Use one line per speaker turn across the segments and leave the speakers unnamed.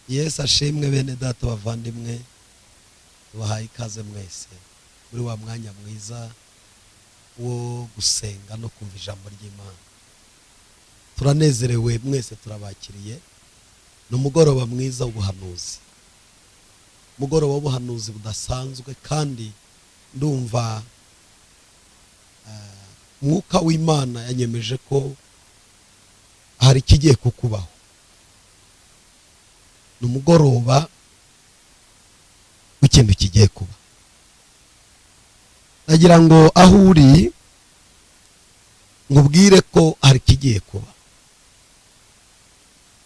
Yesu ashimwe. Bene data bavandimwe, tubahaye ikaze mwese muri wa mwanya mwiza wo gusenga no kumva ijambo ry'Imana. Turanezerewe mwese, turabakiriye. Ni umugoroba mwiza w'ubuhanuzi, umugoroba w'ubuhanuzi budasanzwe, kandi ndumva Mwuka w'Imana yanyemeje ko hari ikigiye kukubaho. Ni umugoroba w'ikintu kigiye kuba. Ndagira ngo aho uri ngubwire ko hari ikigiye kuba,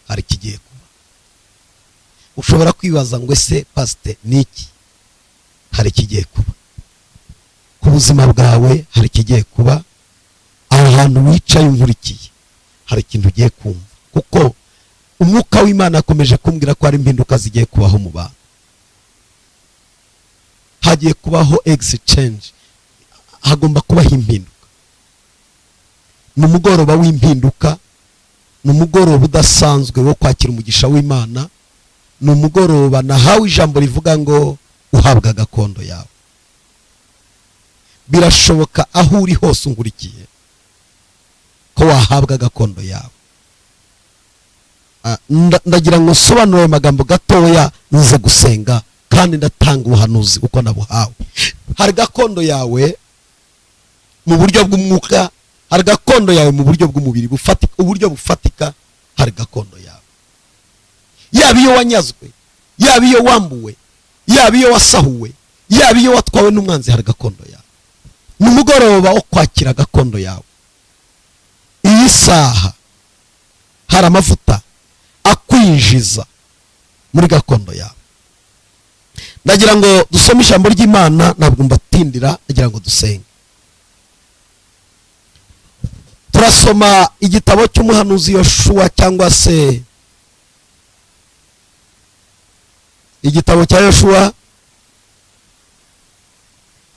hari ikigiye kuba. Ushobora kwibaza ngo: "Ese pasite, ni iki?" Hari ikigiye kuba ku buzima bwawe, hari ikigiye kuba aho hantu wicaye unkurikiye, hari ikintu ugiye kumva, kuko Umwuka w'Imana akomeje kumbwira ko hari impinduka zigiye kubaho mu bantu. Hagiye kubaho exchange, hagomba kubaho impinduka. Ni umugoroba w'impinduka, ni umugoroba udasanzwe wo kwakira umugisha w'Imana. Ni umugoroba nahawe ijambo rivuga ngo uhabwa gakondo yawe. Birashoboka aho uri hose unkurikiye ko wahabwa gakondo yawe. Ndagira ngo nsobanure ayo magambo gatoya, nze gusenga, kandi ndatanga ubuhanuzi uko nabuhawe. Hari gakondo yawe mu buryo bw'umwuka, hari gakondo yawe mu buryo bw'umubiri bufatika, uburyo bufatika. Hari gakondo yawe, yaba iyo wanyazwe, yaba iyo wambuwe, yaba iyo wasahuwe, yaba iyo watwawe n'umwanzi, hari gakondo yawe. Ni umugoroba wo kwakira gakondo yawe. Iyi saha hari amavuta akwinjiza muri gakondo yawe. Ndagira ngo dusome ijambo ry'Imana, ntabwo mbatindira, ndagira ngo dusenge. Turasoma igitabo cy'umuhanuzi Yoshuwa, cyangwa se igitabo cya Yoshuwa,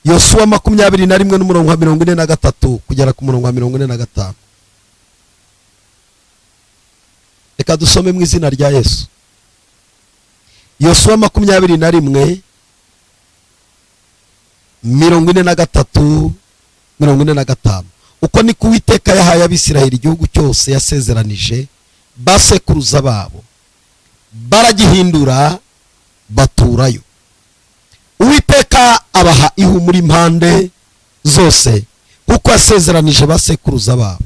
Yosuwa 21 n'umurongo wa 43 kugera ku murongo wa 45. Reka dusome mu izina rya Yesu. Yosuwa 21, 43, 45. Uko niko Uwiteka yahaye Abisirayeli igihugu cyose yasezeranije basekuruza babo, baragihindura baturayo. Uwiteka abaha ihumure impande zose kuko yasezeranije basekuruza babo.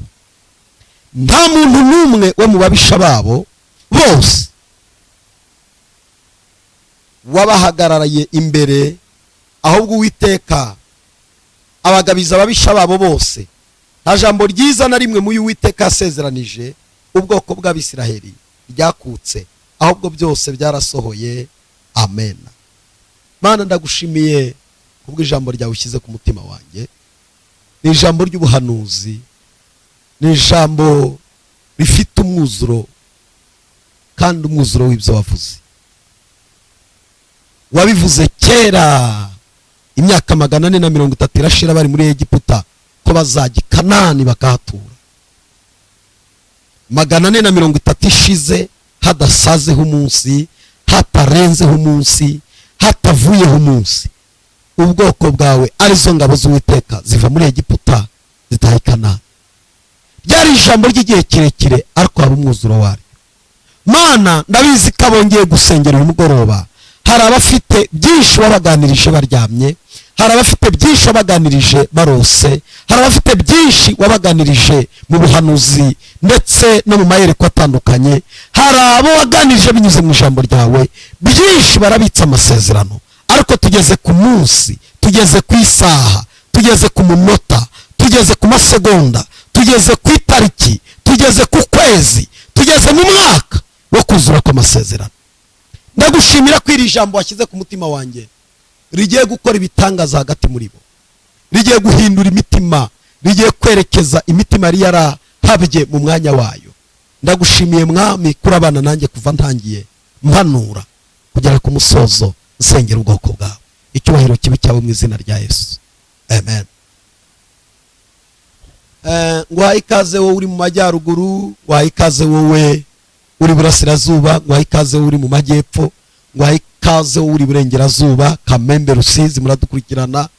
Nta muntu n'umwe wo mu babisha babo bose wabahagarariye imbere, ahubwo Uwiteka abagabiza ababisha babo bose. Nta jambo ryiza na rimwe mu y'Uwiteka yasezeranije ubwoko bw'Abisiraheli ryakutse, ahubwo byose byarasohoye. Amen. Mana, ndagushimiye kubw'ijambo ryawe ushyize ku mutima wanjye. Ni ijambo ry'ubuhanuzi, ni ijambo rifite umwuzuro, kandi umwuzuro w'ibyo wavuze. Wabivuze kera, imyaka 430 irashira bari muri Egiputa, ko bazajya i Kanani bakahatura. 430 ishize, hadasazeho umunsi, hatarenzeho umunsi, hatavuyeho umunsi, ubwoko bwawe, arizo ngabo z'Uwiteka, ziva muri Egiputa zitaha i Kanani. Ryari ijambo ry'igihe kirekire, ariko haba umwuzuro waryo. Mana, ndabizi ko abongeye gusengera uyu mugoroba, hari abafite byinshi wabaganirije baryamye, hari abafite byinshi wabaganirije barose, hari abafite byinshi wabaganirije mu buhanuzi ndetse no mu mayerekwa atandukanye, hari abo waganirije binyuze mu ijambo ryawe byinshi, barabitsa amasezerano. Ariko tugeze ku munsi, tugeze ku isaha, tugeze ku munota, tugeze ku masegonda, tugeze ku itariki, tugeze ku kwezi, tugeze mu mwaka wo kuzura kw'amasezerano. Ndagushimira ko iri jambo washyize ku mutima wanjye rigiye gukora ibitangaza hagati muri bo, rigiye guhindura imitima, rigiye kwerekeza imitima yari yarahabye mu mwanya wayo. Ndagushimiye Mwami kuri abana nanjye kuva ntangiye mpanura kugera ku musozo nsengera ubwoko bwawe. Icyubahiro kibe cyawe mu izina rya Yesu, amen. Nguhaye ikaze wowe uri mu majyaruguru, wahaye ikaze wowe. Uri burasirazuba, nguhaye ikaze. Uri mu majyepfo, nguhaye ikaze. Uri burengerazuba, Kamembe, Rusizi, muradukurikirana.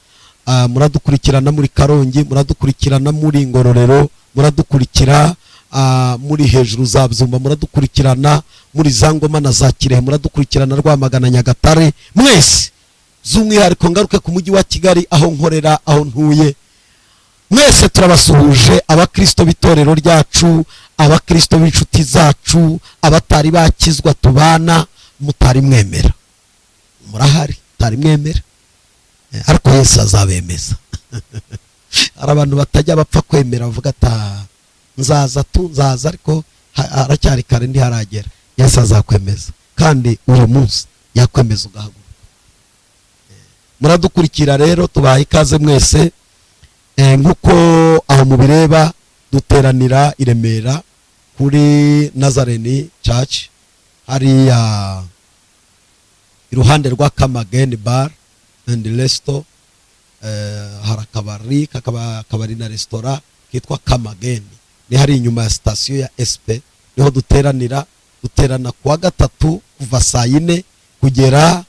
Muradukurikirana muri Karongi, muradukurikirana muri Ngororero, muradukurikira muri hejuru za Byumba, muradukurikirana muri za Ngoma na za Kirehe, muradukurikirana Rwamagana, Nyagatare, mwese. Z'umwihariko ngaruke ku mujyi wa Kigali, aho nkorera, aho ntuye. Mwese turabasuhuje, abakristo b'itorero ryacu, abakristo b'inshuti zacu, abatari bakizwa tubana, mutari mwemera, murahari mutari mwemera. Ariko Yesu azabemeza. Hari abantu batajya bapfa kwemera, bavuga ati: "Ah, nzaza tu, nzaza," ariko haracyari kare, ntiharagera. Yesu azakwemeza, kandi uyu munsi yakwemeza ugahaguruka. Muradukurikira rero, tubaha ikaze mwese. Nk'uko aho mubireba, duteranira i Remera kuri Nazarene Church, hariya iruhande rwa Kamageni Bar and Resto. Hari akabari, kakaba akabari na resitora kitwa Kamageni, ni hari inyuma ya sitasiyo ya SP, niho duteranira. Duterana kuwa gatatu kuva saa 4 kugera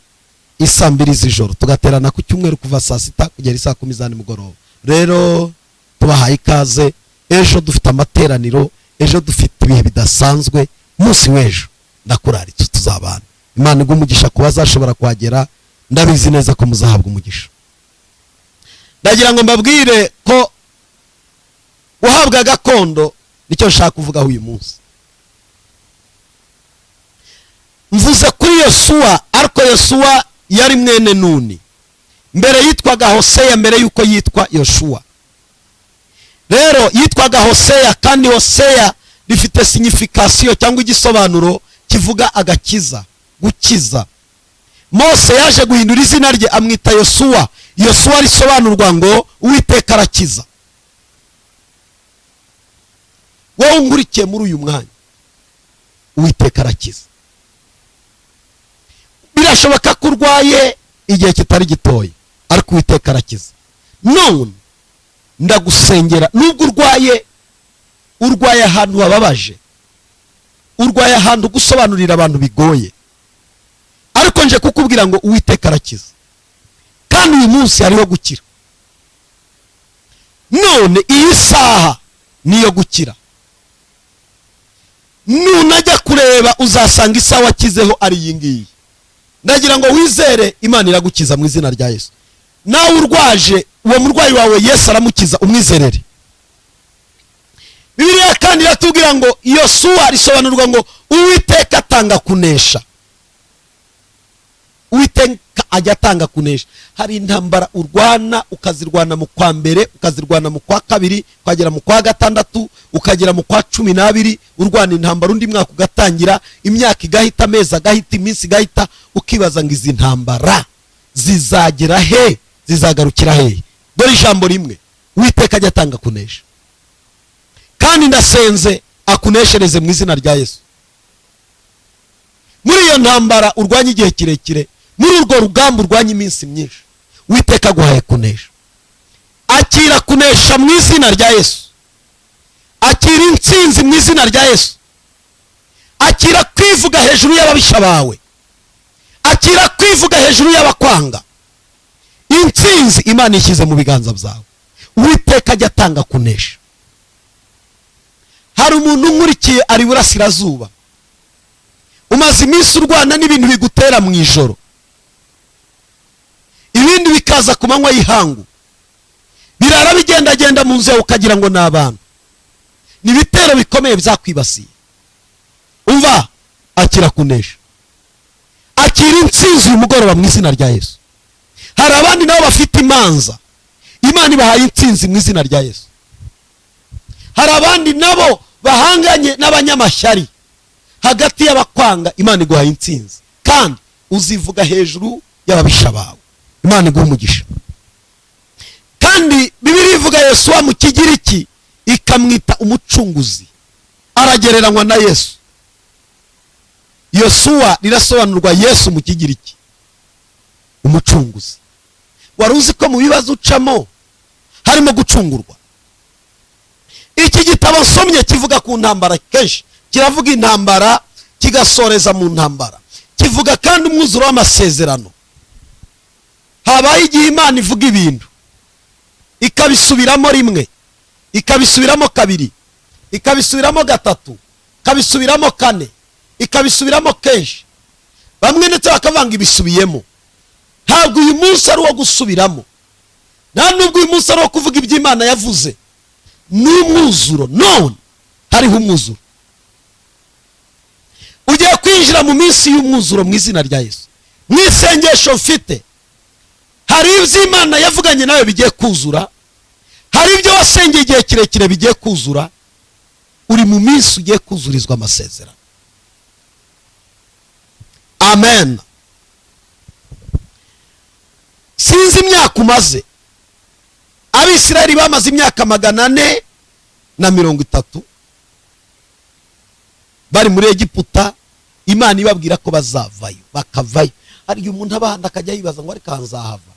isaa 2 z'ijoro, tugaterana ku cyumweru kuva saa 6 kugera isaa 10 za nimugoroba. Rero tubahaye ikaze. Ejo dufite amateraniro, ejo dufite ibihe bidasanzwe. Umunsi w'ejo ndakuraritse, tuzabana. Imana iguhe umugisha kuba azashobora kuhagera, ndabizi neza ko muzahabwa umugisha. Ndagira ngo mbabwire ko guhabwa gakondo nicyo nshaka kuvugaho uyu munsi. Mvuze kuri Yosuwa, ariko Yosuwa yari mwene Nuni. Mbere yitwaga Hoseya, mbere yuko yitwa Yoshuwa. Rero yitwaga Hoseya, kandi Hoseya rifite signification cyangwa igisobanuro kivuga agakiza, gukiza. Mose yaje guhindura izina rye, amwita Yosuwa. Yosuwa risobanurwa ngo Uwiteka arakiza. Wowe ungurikiye muri uyu mwanya, Uwiteka arakiza. Birashoboka ko urwaye igihe kitari gitoya, ariko Uwiteka arakiza. None ndagusengera, nubwo urwaye, urwaye ahantu hababaje, urwaye ahantu gusobanurira abantu bigoye, ariko nje kukubwira ngo Uwiteka arakiza, kandi uyu munsi hariho gukira. None iyi saha niyo gukira. Nunajya kureba uzasanga isaha wakizeho ari iyi ngiyi. Ndagira ngo wizere, Imana iragukiza mu izina rya Yesu. Nawe urwaje, uwo murwayi wawe Yesu aramukiza, umwizerere. Bibiliya kandi iratubwira ngo Yosuwa risobanurwa ngo Uwiteka atanga kunesha. Uwiteka ajya atanga kunesha. Hari intambara urwana, ukazirwana mu kwa mbere, ukazirwana mu kwa kabiri, ukagera mu kwa gatandatu, ukagera mu kwa 12 urwana intambara, undi mwaka ugatangira, imyaka igahita, amezi agahita, iminsi igahita, ukibaza ngo izi ntambara zizagera he, zizagarukira he? Dore ijambo rimwe: Uwiteka ajya atanga kunesha, kandi ndasenze akuneshereze mu izina rya Yesu. Muri iyo ntambara urwanya igihe kirekire, muri urwo rugamba urwanya iminsi myinshi, Uwiteka aguhaye kunesha. Akira kunesha mu izina rya Yesu. Akira intsinzi mu izina rya Yesu. Akira kwivuga hejuru y'ababisha bawe. Akira kwivuga hejuru y'abakwanga. Intsinzi Imana ishyize mu biganza byawe. Uwiteka ajya atanga kunesha. Hari umuntu unkurikiye ari burasirazuba, umaze iminsi urwana n'ibintu bigutera mu ijoro, ibindi bikaza ku manywa y'ihangu, birara bigendagenda mu nzu yawe, ukagira ngo ni abantu. Ni ibitero bikomeye byakwibasiye. Umva, akira kunesha, akira intsinzi uyu mugoroba mu izina rya Yesu. Hari abandi nabo bafite imanza, Imana ibahaye intsinzi mu izina rya Yesu. Hari abandi nabo bahanganye n'abanyamashyari hagati y'abakwanga, Imana iguhaye intsinzi, kandi uzivuga hejuru y'ababisha bawe. Imana iguha umugisha. Kandi Bibiliya ivuga Yosuwa mu Kigiriki ikamwita umucunguzi, aragereranywa na Yesu. Yosuwa rirasobanurwa Yesu mu Kigiriki, umucunguzi. Wari uzi ko mu bibazo ucamo harimo gucungurwa? Iki gitabo nsomye kivuga ku ntambara kenshi, kiravuga intambara. Kigasoreza mu ntambara. Kivuga kandi umwuzuro w'amasezerano. Habaye igihe Imana ivuga ibintu, ikabisubiramo rimwe, ikabisubiramo kabiri, ikabisubiramo gatatu, ikabisubiramo kane, ikabisubiramo kenshi. Bamwe ndetse bakavanga ibisubiyemo. Ntabwo uyu munsi ari uwo gusubiramo, nta nubwo uyu munsi ari uwo kuvuga ibyo Imana yavuze. Ni umwuzuro. None hariho umwuzuro, ugiye kwinjira mu minsi y'umwuzuro mu izina rya Yesu. Mu isengesho mfite, hari ibyo Imana yavuganye nawe bigiye kuzura, hari ibyo wasengeye igihe kirekire bigiye kuzura. Uri mu minsi ugiye kuzurizwa amasezerano. Amen. Sinzi imyaka umaze. Abisirayeli bamaze imyaka 430 bari muri Egiputa, Imana ibabwira ko bazavayo, bakavayo. Hari igihe umuntu abahanda akajya yibaza ngo ariko nzahava?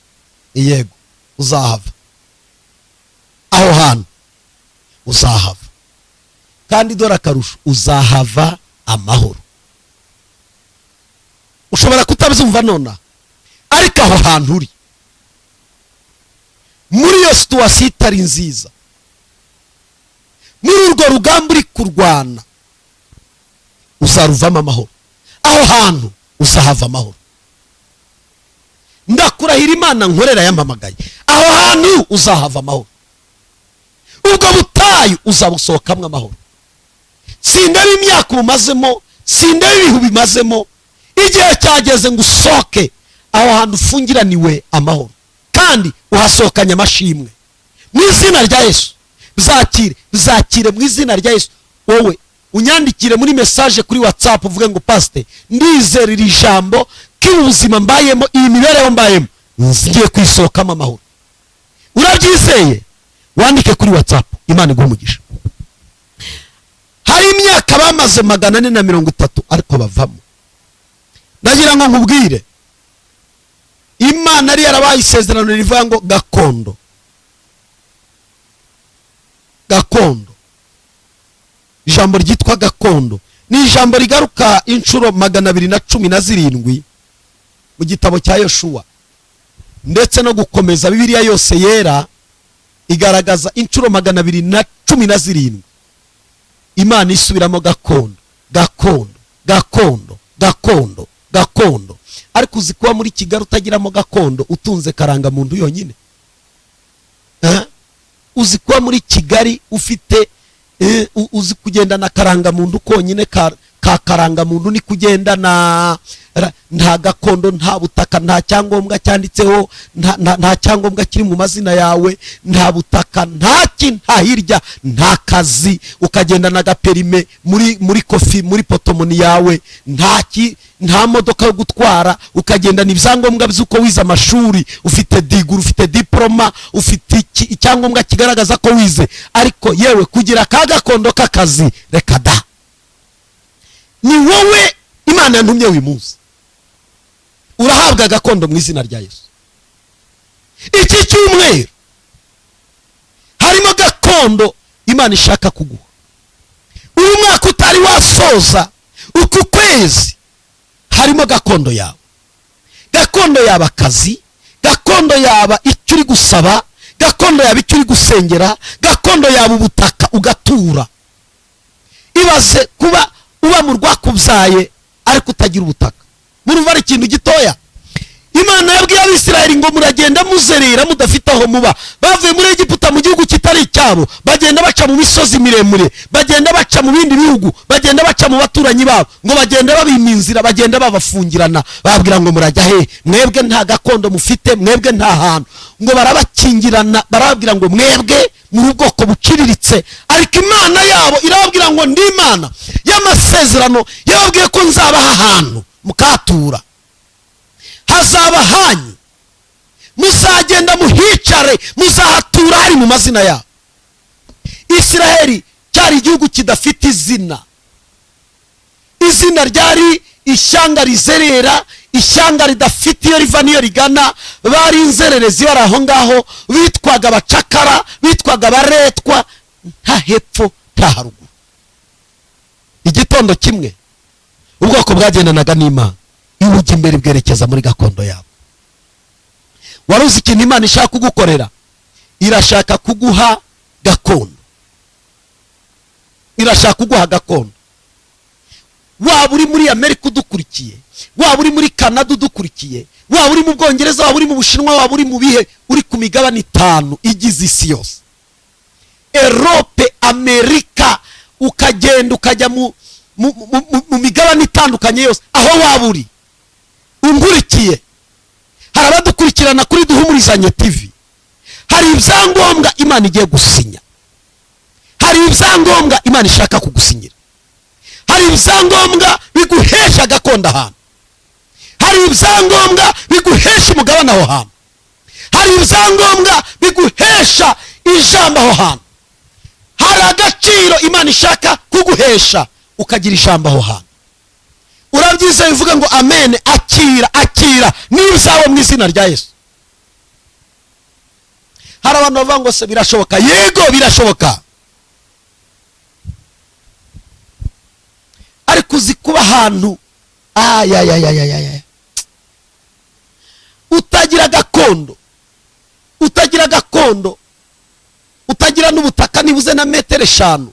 Yego, uzahava. Aho hantu uzahava, kandi dore akarusho, uzahava amahoro. Ushobora kutabyumva nonaha, ariko aho hantu uri muri iyo situation itari nziza, muri urwo rugamba uri kurwana, uzaruvamo amahoro. Aho hantu uzahava amahoro. Ndakurahira Imana nkorera yampamagaye, aho hantu uzahava amahoro. Ubwo butayu uzabusohokamo amahoro. Sindeba imyaka umazemo, sindeba ibihu bimazemo, igihe cyageze ngo usohoke aho hantu ufungiraniwe amahoro, kandi uhasohokanye amashimwe mu izina rya Yesu. Bizakire, bizakire mu izina rya Yesu. Wowe unyandikire muri message kuri WhatsApp, uvuge ngo: "Pastor, ndizera iri jambo ko ubuzima mbayemo, iyi mibereho mbayemo, ngiye kwisohokamo amahoro." Urabyizeye? Wandike kuri WhatsApp. Imana iguhe umugisha. Hari imyaka bamaze 430, ariko bavamo. Ndagira ngo nkubwire, Imana yari yarabaye isezerano rivuga ngo gakondo, gakondo. Ijambo ryitwa gakondo ni ijambo rigaruka inshuro 217 mu gitabo cya Yoshuwa, ndetse no gukomeza Bibiliya yose yera igaragaza inshuro 217 Imana isubiramo gakondo, gakondo, gakondo, gakondo, gakondo. Ariko uzi kuba muri Kigali utagiramo gakondo, utunze karangamuntu yonyine? Eh? Uzi kuba muri Kigali ufite uzi kugendana karangamuntu konyine, ka karangamuntu ni kugendana, nta gakondo, nta butaka, nta cyangombwa cyanditseho, nta cyangombwa kiri mu mazina yawe, nta butaka, nta ki, nta hirya, nta kazi, ukagendana agaperime muri kofi, muri porte-monnaie yawe, nta ki, nta modoka yo gutwara, ukagendana ibyangombwa by'uko wize amashuri, ufite degree, ufite diploma, ufite icyangombwa kigaragaza ko wize, ariko yewe kugira ka gakondo k'akazi, reka da. Ni wowe Imana yantumye uyu munsi, urahabwa gakondo mu izina rya Yesu. Iki cyumweru harimo gakondo Imana ishaka kuguha. Uyu mwaka utari wasoza, uku kwezi harimo gakondo yawe. Gakondo yaba akazi, gakondo yaba icyo uri gusaba, gakondo yaba icyo uri gusengera, gakondo yaba ubutaka ugatura. Ibaze kuba uba mu rwakubyaye ariko utagira ubutaka. Murumva ari ikintu gitoya? Imana yabwiye Abisirayeli ngo: "Muragenda muzerera mudafite aho muba." Bavuye muri Egiputa, mu gihugu kitari icyabo, bagenda baca mu misozi miremire, bagenda baca mu bindi bihugu, bagenda baca mu baturanyi babo, ngo bagenda babima inzira, bagenda babafungirana, bababwira ngo: "Murajya he? Mwebwe nta gakondo mufite, mwebwe nta hantu." Ngo barabakingirana, barababwira ngo: "Mwebwe muri ubwoko buciriritse." Ariko Imana yabo irababwira ngo: "Ndi Imana y'amasezerano, yababwiye ko nzabaha ahantu mukatura, hazaba hanyu, muzagenda muhicare, muzahatura hari mu mazina yabo." Isiraheli cyari igihugu kidafite izina. Izina ryari ishyanga rizerera, ishyanga ridafite iyo riva n'iyo rigana. Bari inzererezi, bari aho ngaho, bitwaga abacakara, bitwaga abaretwa, nta hepfo nta haruguru. Igitondo kimwe Ubwoko bwagendanaga n'Imana ibujya imbere bwerekeza muri gakondo yabo. Wari uzi ikintu Imana ishaka kugukorera? Irashaka kuguha gakondo, irashaka kuguha gakondo. Waba uri muri Amerika udukurikiye, waba uri muri Canada udukurikiye, waba uri mu Bwongereza, waba uri mu Bushinwa, waba uri mu bihe, uri ku migabane 5 igize isi yose, Europe, Amerika, ukagenda ukajya mu migabane itandukanye yose, aho waba uri unkurikiye, hari abadukurikirana kuri Duhumurizanye TV, hari ibyangombwa Imana igiye gusinya, hari ibyangombwa Imana ishaka kugusinyira, hari ibyangombwa biguhesha gakondo ahantu, hari ibyangombwa biguhesha umugabane aho hantu, hari ibyangombwa biguhesha ijambo aho hantu, hari agaciro Imana ishaka kuguhesha ukagira ijambo aho hantu. Urabyizeye uvuga ngo amen. Akira, akira n'ibyawe mu izina rya Yesu. Hari abantu bavuga ngo se birashoboka? Yego birashoboka, ariko uzi kuba ahantu ayayayayaya utagira gakondo, utagira gakondo, utagira n'ubutaka nibuze na metero 5.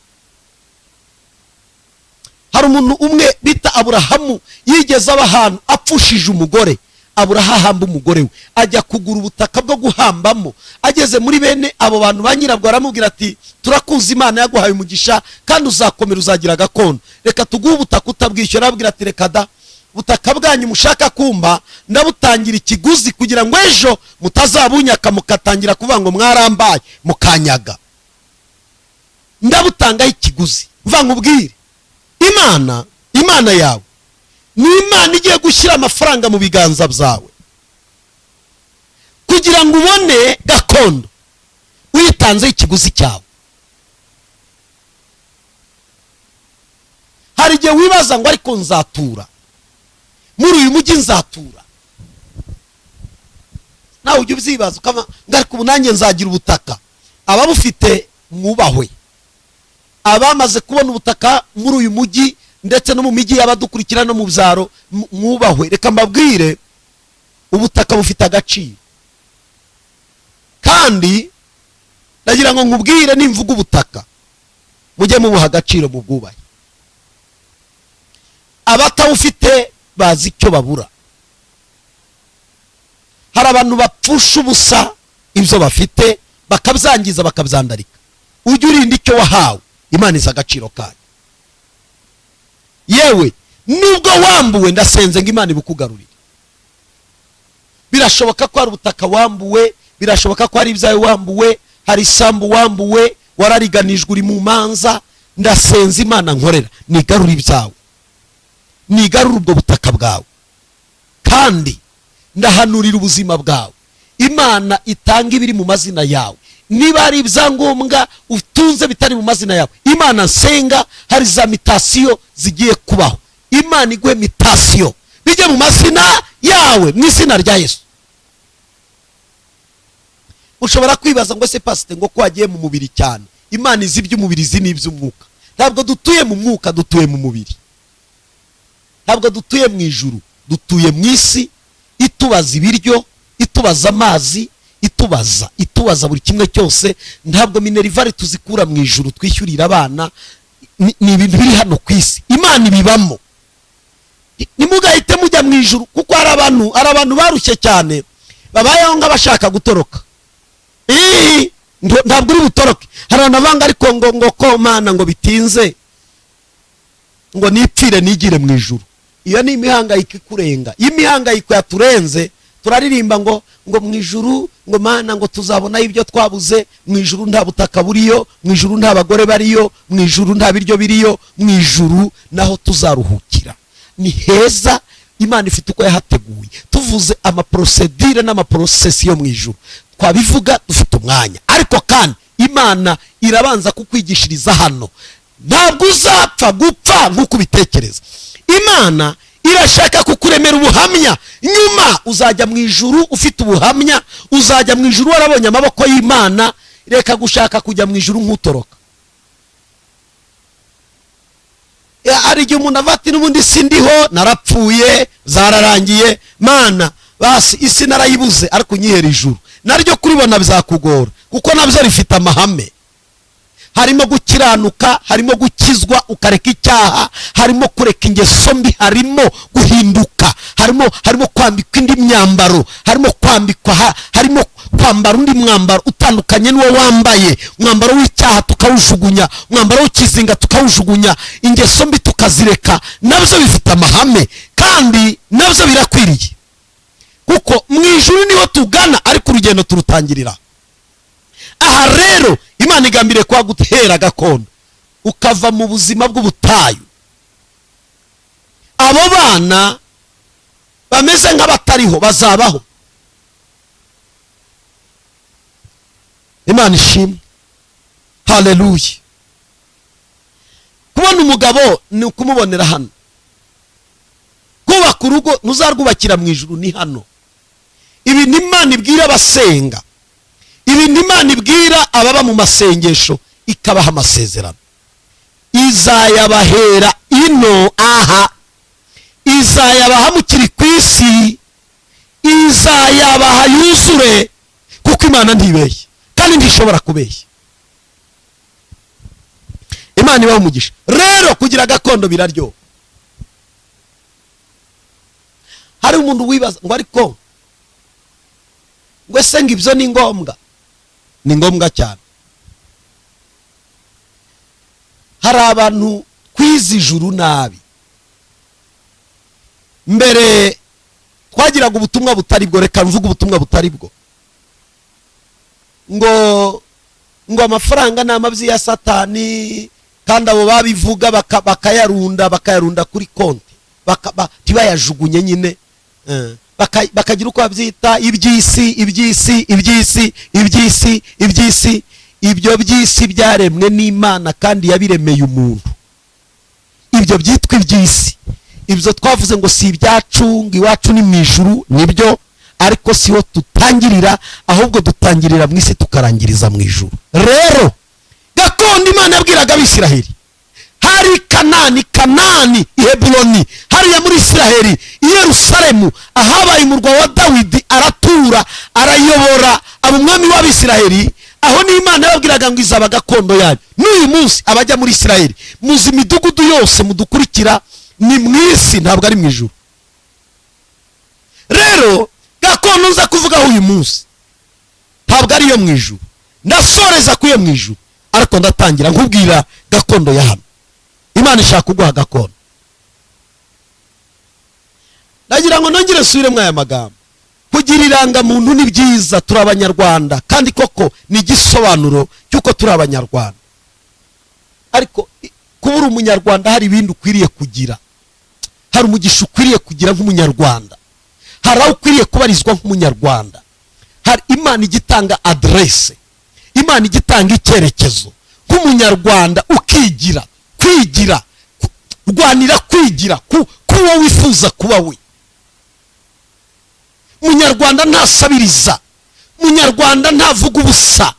Hari umuntu umwe bita Aburahamu yigeze aba ahantu apfushije umugore, Aburahamu ahamba umugore we, ajya kugura ubutaka bwo guhambamo. Ageze muri bene abo bantu ba nyirabwo aramubwira ati turakuzi, Imana yaguhaye umugisha kandi uzakomera, uzagira gakondo, reka tuguhe ubutaka utabwishyura. Arabwira ati reka da, butaka bwanyu mushaka kumba ndabutangira ikiguzi kugira ngo ejo mutazabunyaka mukatangira kuvuga ngo mwarambaye mukanyaga, ndabutangaho ikiguzi. Mva nkubwire, Imana, Imana yawe ni Imana igiye gushyira amafaranga mu biganza byawe kugira ngo ubone gakondo uyitanzeho ikiguzi cyawe. Hari igihe wibaza ngo ariko nzatura muri uyu mujyi, nzatura, nawe ujya ubyibaza ukaba ngo ariko ubu nanjye nzagira ubutaka. Ababufite mwubahwe, abamaze kubona ubutaka muri uyu mujyi ndetse no mu mijyi y'abadukurikira no mu byaro mwubahwe. Reka mbabwire, ubutaka bufite agaciro, kandi ndagira ngo nkubwire nimvuga ubutaka mujye mubuha agaciro, mu bwubahe. Abatawufite bazi icyo babura. Hari abantu bapfusha ubusa ibyo bafite bakabyangiza, bakabyandarika. Ujye urinda icyo wahawe, Imana izi agaciro kayo. Yewe nubwo wambuwe, ndasenze ngo Imana ibukugarurire. Birashoboka ko hari ubutaka wambuwe, birashoboka ko hari ibyawe wambuwe, hari isambu wambuwe, warariganijwe uri mu manza. Ndasenze Imana nkorera nigarure ibyawe, nigarure ubwo butaka bwawe, kandi ndahanurira ubuzima bwawe. Imana itanga ibiri mu mazina yawe. Niba hari ibyangombwa utunze bitari mu mazina yawe, Imana nsenga hari za mitasiyo zigiye kubaho, Imana iguhe mitasiyo bijye mu mazina yawe mu izina rya Yesu. Ushobora kwibaza ngo se pasite ngo ko wagiye mu mubiri cyane? Imana izi iby'umubiri, izi n'iby'umwuka. Ntabwo dutuye mu mwuka, dutuye mu mubiri. Ntabwo dutuye mu ijuru, dutuye mu isi itubaza ibiryo, itubaza amazi, itubaza buri kimwe cyose. Ntabwo minerivare tuzikura mu ijuru twishyurira abana, ni ibintu biri hano ku isi. Imana ibibamo. Nimugahite mujya mu ijuru, kuko hari abantu barushye cyane babayeho nk'abashaka gutoroka. Ntabwo uri butoroke. Hari abantu bavanga ariko ngo ko Mana ngo bitinze ngo nipfire nigire mu ijuru. Iyo ni imihangayiko ikurenga. Iyo imihangayiko yaturenze turaririmba ngo mu ijuru ngo Mana ngo tuzabona ibyo twabuze. Mu ijuru nta butaka buriyo, mu ijuru nta bagore bariyo, mu ijuru nta biryo biriyo, mu ijuru naho tuzaruhukira. Ni heza, Imana ifite uko yahateguye. Tuvuze amaprosedire n'amaprocess yo mu ijuru twabivuga dufite umwanya, ariko kandi Imana irabanza kukwigishiriza hano. Ntabwo uzapfa gupfa nk'uko ubitekereza. Imana irashaka kukuremera ubuhamya. Nyuma uzajya mu ijuru ufite ubuhamya, uzajya mu ijuru warabonye amaboko y'Imana. Reka gushaka kujya mu ijuru nk'utoroka. Hari igihe umuntu avuga ati n'ubundi sindiho, narapfuye, zararangiye, Mana basi isi narayibuze, ariko unyihera ijuru. Naryo kuribona bizakugora, kuko nabyo rifite amahame. Harimo gukiranuka, harimo gukizwa ukareka icyaha, harimo kureka ingeso mbi, harimo guhinduka, harimo kwambikwa indi myambaro, harimo kwambikwa, harimo kwambara undi mwambaro utandukanye n'uwo wambaye. Umwambaro w'icyaha tukawujugunya, umwambaro w'ikizinga tukawujugunya, ingeso mbi tukazireka. Nabyo bifite amahame kandi nabyo birakwiriye, kuko mu ijuru niho tugana, ariko urugendo turutangirira aha. Rero Imana igambiriye kuhagutera gakondo, ukava mu buzima bw'ubutayu. Abo bana bameze nk'abatariho bazabaho. Imana ishimwe, haleluya. Kubona umugabo ni ukumubonera hano. Kubaka urugo ntuzarwubakira mu ijuru, ni hano. Ibi ni Imana ibwira abasenga, ibi ni Imana ibwira ababa mu masengesho, ikabaha amasezerano. Izayabahera ino aha, izayabaha mukiri ku isi, izayabaha yuzure, kuko Imana ntibeshya kandi ntishobora kubeshya. Imana ibaha umugisha. Rero kugira gakondo biraryoha. Hari umuntu wibaza ngo ariko ngo ese ngo ibyo ni ngombwa? Ni ngombwa cyane. Hari abantu kwiza ijuru nabi. Mbere twagiraga ubutumwa butari bwo, reka mvuge ubutumwa butari bwo, ngo amafaranga ni amabyi ya Satani, kandi abo babivuga bakayarunda kuri konti, ntibayajugunye nyine, bakagira uko babyita, iby'isi, iby'isi, iby'isi, iby'isi, iby'isi. Ibyo by'isi byaremwe n'Imana kandi yabiremeye umuntu. Ibyo byitwa iby'isi, ibyo twavuze ngo si ibyacu, ngo iwacu ni mu ijuru, nibyo, ariko siho tutangirira, ahubwo dutangirira mu isi tukarangiriza mu ijuru. Rero gakondo Imana yabwiraga Abisiraheli, hari Kanani, Kanani i Heburoni, hariya muri Isiraheli, i Yerusalemu ahabaye umurwa wa Dawidi, aratura, arayobora, aba umwami w'Abisiraheli. Aho ni Imana yababwiraga ngo izaba gakondo yanyu. N'uyu munsi abajya muri Isiraheli, muzi imidugudu yose mudukurikira, ni mu isi, ntabwo ari mu ijuru. Rero gakondo nza kuvugaho uyu munsi ntabwo ari iyo mu ijuru, ndasoreza ku iyo mu ijuru, ariko ndatangira nkubwira gakondo ya hano. Imana ishaka kuguha gakondo. Ndagira ngo nongere nsubiremo aya magambo. Kugira irangamuntu ni byiza, turi abanyarwanda, kandi koko ni igisobanuro cy'uko turi abanyarwanda. Ariko kuba uri umunyarwanda hari ibindi ukwiriye kugira. Hari umugisha ukwiriye kugira nk'umunyarwanda, hari aho ukwiriye kubarizwa nk'umunyarwanda. Hari Imana igitanga adresse, Imana igitanga icyerekezo nk'umunyarwanda, ukigira, kwigira, rwanira kwigira kuwo wifuza kuba we. Munyarwanda ntasabiriza, munyarwanda ntavuga ubusa,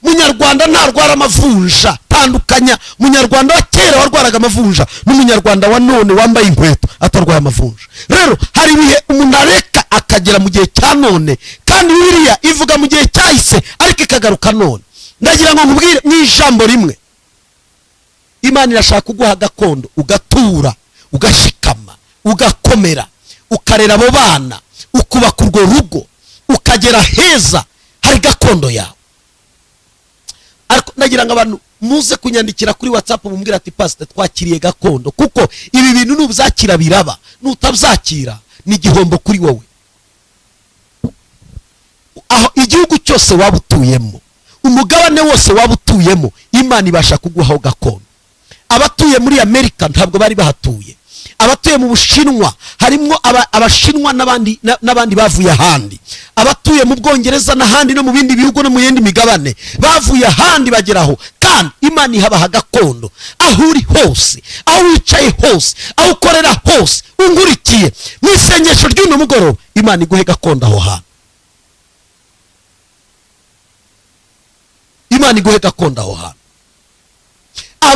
munyarwanda ntarwara amavunja. Tandukanya munyarwanda wa kera warwaraga amavunja n'umunyarwanda wa none wambaye inkweto atarwaye amavunja. Rero hari ibihe umuntu areka akagera mu gihe cya none, kandi Bibiliya ivuga mu gihe cyahise ariko ikagaruka none. Ndagira ngo nkubwire mu ijambo rimwe, Imana irashaka kuguha gakondo, ugatura, ugashikama, ugakomera, ukarera abo bana, ukubaka urwo rugo, ukagera heza hari gakondo yawe. Ariko ndagira ngo abantu muze kunyandikira kuri WhatsApp mumbwira ati pastor twakiriye gakondo, kuko ibi bintu nubyakira biraba, nutabyakira ni igihombo kuri wowe. Aho igihugu cyose waba utuyemo, umugabane wose waba utuyemo, Imana ibasha kuguhaho gakondo. Abatuye muri Amerika ntabwo bari bahatuye, abatuye mu Bushinwa harimo abashinwa n'abandi bavuye ahandi, abatuye mu Bwongereza n'ahandi no mu bindi bihugu no mu yindi migabane bavuye ahandi bageraho, kandi Imana ihabaha gakondo. Aho uri hose, aho wicaye hose, aho ukorera hose, ungurikiye mu isengesho ry'uno mugoroba, Imana iguhe gakondo aho hantu. Imana iguhe gakondo aho hantu.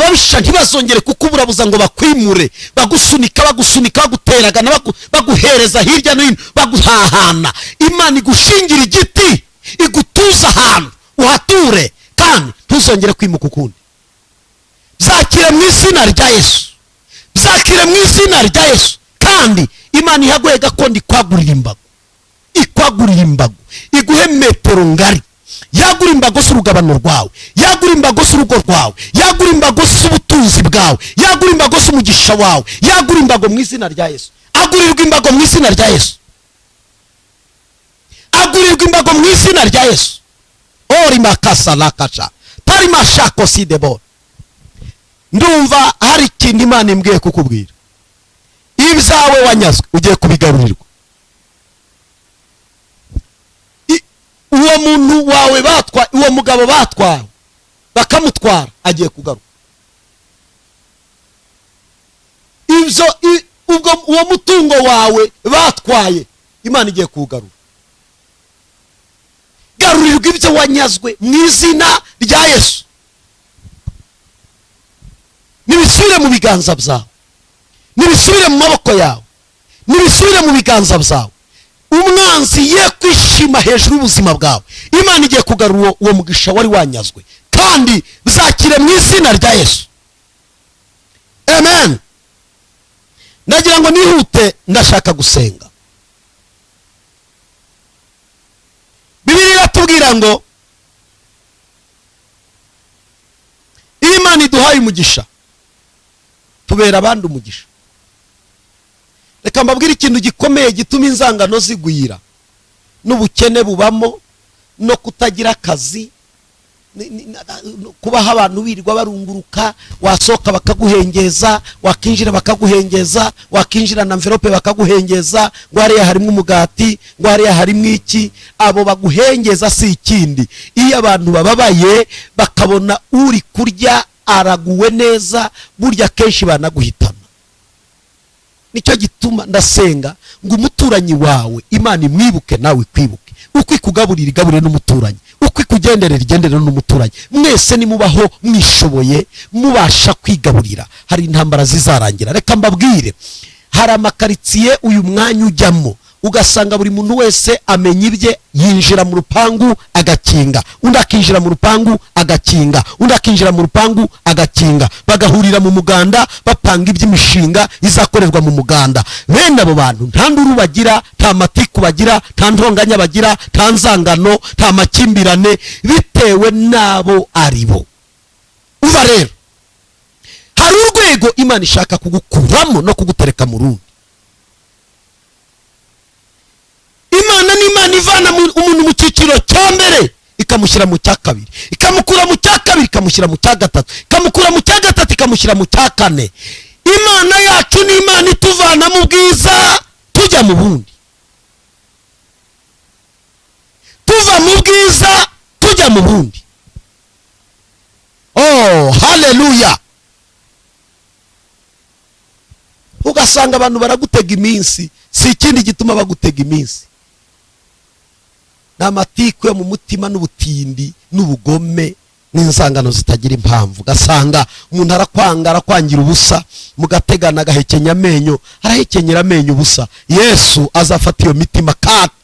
Ababisha ntibazongere kukuburabuza ngo bakwimure, bagusunika, bagusunika, baguteragana, baguhereza hirya no hino, baguhahana. Imana igushingira igiti, igutuza ahantu uhature, kandi ntuzongere kwimuka ukundi. Byakire mu izina rya Yesu, byakire mu izina rya Yesu. Kandi Imana ihaguye gakondo, ikwagurira imbago, ikwagurira imbago, iguhe metero ngari, yagura imbago z'urugabano rwawe, yagura imbago z'urugo rwawe, yagura imbago z'ubutunzi bwawe, yagura imbago z'umugisha wawe, yagura imbago mu izina rya Yesu. Agurirwa imbago mu izina rya Yesu, agurirwa imbago mu izina rya Yesu. Ori makasa lakacha tari mashako sidebo. Ndumva hari ikintu Imana imbwiye kukubwira. Ibyawe wanyazwe ugiye kubigarurirwa. Uwo muntu wawe batwa, uwo mugabo batwawe bakamutwara, agiye kugaruka. Ibyo ubwo uwo mutungo wawe batwaye, Imana igiye kuwugarura. Garurirwa ibyo wanyazwe mu izina rya Yesu. Nibisubire mu biganza byawe, nibisubire mu maboko yawe, nibisubire mu biganza byawe. Umwanzi ye kwishima hejuru y'ubuzima bwawe, Imana igiye kugarura uwo mugisha wari wanyazwe, kandi bizakire mu izina rya Yesu. Amen. Ndagira ngo nihute, ndashaka gusenga. Bibiliya iratubwira ngo iyo Imana iduhaye umugisha tubera abandi umugisha. Reka mbabwire ikintu gikomeye gituma inzangano zigwira, n'ubukene bubamo, no kutagira akazi, kubaho abantu birirwa barunguruka, wasohoka bakaguhengeza, wakinjira bakaguhengeza, wakinjira na envelope bakaguhengeza, ngo hariya harimo umugati, ngo hariya harimo iki. Abo baguhengeza si ikindi. Iyo abantu bababaye bakabona uri kurya araguwe neza, burya kenshi banaguhitana. Nicyo gituma ndasenga ngo umuturanyi wawe Imana imwibuke nawe ikwibuke. Uko ikugaburira igaburire n'umuturanyi, uko ikugenderera igenderere n'umuturanyi. Mwese nimubaho mwishoboye, mubasha kwigaburira, hari intambara zizarangira. Reka mbabwire, hari amakaritsiye uyu mwanya ujyamo ugasanga buri muntu wese amenya ibye, yinjira mu rupangu agakinga, undi akinjira mu rupangu agakinga, undi akinjira mu rupangu agakinga, bagahurira mu muganda bapanga iby'imishinga izakorerwa mu muganda. Bene abo bantu nta nduru bagira, nta matiku bagira, nta ntonganya bagira, nta nzangano, nta makimbirane, bitewe n'abo aribo. Uva rero hari urwego Imana ishaka kugukuramo no kugutereka mu rundi. Imana ni Imana ivana umuntu mu cyiciro cya mbere ikamushyira mu cya kabiri, ikamukura mu cya kabiri ikamushyira mu cya gatatu, ikamukura mu cya gatatu ikamushyira mu cya kane. Imana yacu ni Imana ituvana mu bwiza tujya mu bundi, tuva mu bwiza tujya mu bundi. Oh, haleluya. Ugasanga abantu baragutega iminsi, si ikindi gituma bagutega iminsi, n'amatiku yo mu mutima n'ubutindi n'ubugome n'inzangano zitagira impamvu. Ugasanga umuntu arakwanga, arakwangira ubusa, mugategana agahekenya amenyo, arahekenyera amenyo ubusa. Yesu azafata iyo mitima kandi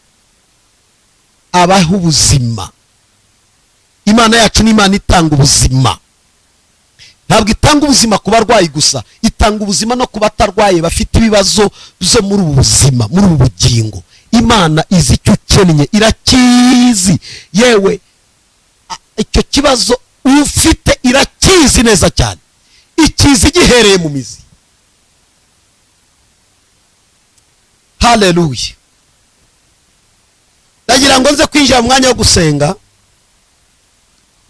abaha ubuzima. Imana yacu ni Imana itanga ubuzima. Ntabwo itanga ubuzima ku barwayi gusa, itanga ubuzima no ku batarwaye bafite ibibazo byo muri ubu buzima, muri ubu bugingo. Imana izi icyo ukennye, irakizi. Yewe icyo kibazo ufite irakizi neza cyane, ikizi gihereye mu mizi. Haleluya. Ndagira ngo nze kwinjira mu mwanya wo gusenga.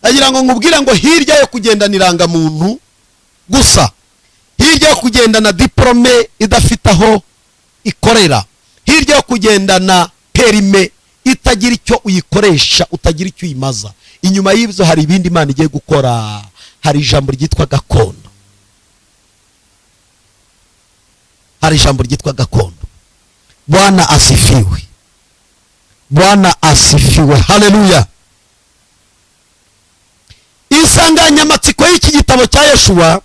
Ndagira ngo nkubwire ngo hirya yo kugendana irangamuntu gusa, hirya yo kugendana diplome idafite aho ikorera, hirya yo kugendana perime itagira icyo uyikoresha, utagira icyo uyimaza, inyuma y'ibyo hari ibindi Imana igiye gukora. Hari ijambo ryitwa gakondo, hari ijambo ryitwa gakondo. Bwana asifiwe, Bwana asifiwe. Haleluya. Insanganyamatsiko y'iki gitabo cya Yeshuwa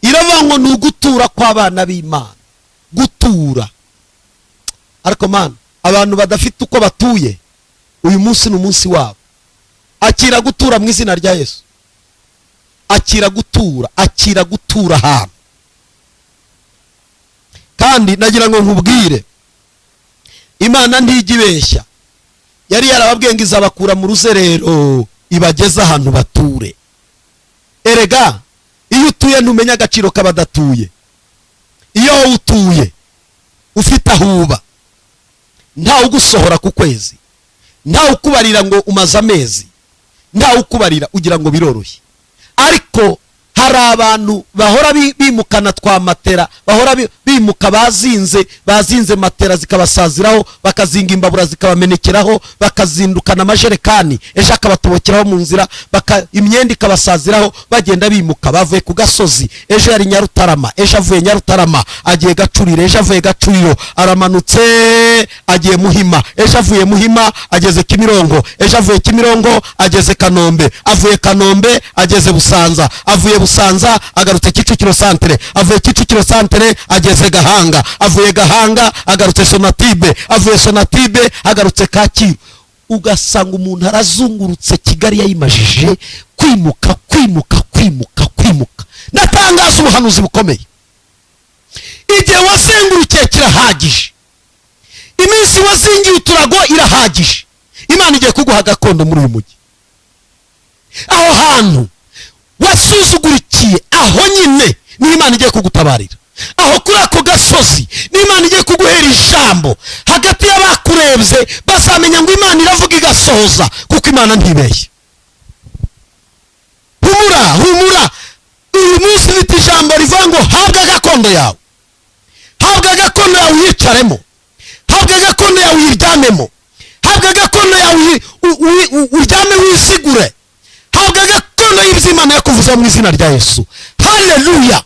iravuga ngo ni ugutura kw'abana b'Imana. Gutura. Ariko Mana, abantu badafite uko batuye uyu munsi ni umunsi wabo. Akira gutura mu izina rya Yesu. Akira gutura, akira gutura ahantu. Kandi nagira ngo nkubwire, Imana ntijya ibeshya. Yari yarababwiye ngo izabakura mu ruzerero ibageze ahantu bature. Erega iyo utuye ntumenya agaciro k'abadatuye. Iyo wowe utuye ufite aho uba, ntawe ugusohora ku kwezi, ntawe ukubarira ngo umaze amezi, ntawe ukubarira, ugira ngo biroroshye. Ariko hari abantu bahora bimukana twa matera, bahora bimuka bazinze matera zikabasaziraho, bakazinga imbabura zikabamenekeraho, bakazindukana amajerekani, ejo akabatobokeraho mu nzira, imyenda ikabasaziraho, bagenda bimuka bavuye ku gasozi, ejo yari Nyarutarama, ejo avuye Nyarutarama agiye Gacuriro, ejo avuye Gacuriro aramanutse agiye Muhima, ejo avuye Muhima ageze Kimirongo, ejo avuye Kimirongo ageze Kanombe, avuye Kanombe ageze Busanza, avuye Busanza agarutse Kicukiro santere, avuye Kicukiro santere ageze Gahanga, avuye Gahanga agarutse Sonatibe, avuye Sonatibe agarutse Kacyiru. Ugasanga umuntu arazungurutse Kigali yayimajije kwimuka kwimuka kwimuka kwimuka. Natangaza ubuhanuzi bukomeye, igihe wazengurukiye kirahagije, iminsi wazingiye uturago irahagije. Imana igiye kuguha gakondo muri uyu mujyi. Aho hantu wasuzugurikiye, aho nyine niho Imana igiye kugutabarira. Aho kuri ako gasozi niho Imana igiye kuguhera ijambo. Hagati y'abakurebye bazamenya ngo Imana iravuga igasohoza, kuko Imana ntibeshya. Humura, humura, uyu munsi ufite ijambo rivuga ngo habwa gakondo yawe, habwa gakondo yawe uyicaremo, habwa gakondo yawe uyiryamemo, habwa gakondo yawe uryame wizigure, habwa gakondo y'Imana yakuvuza mu izina rya Yesu. Haleluya.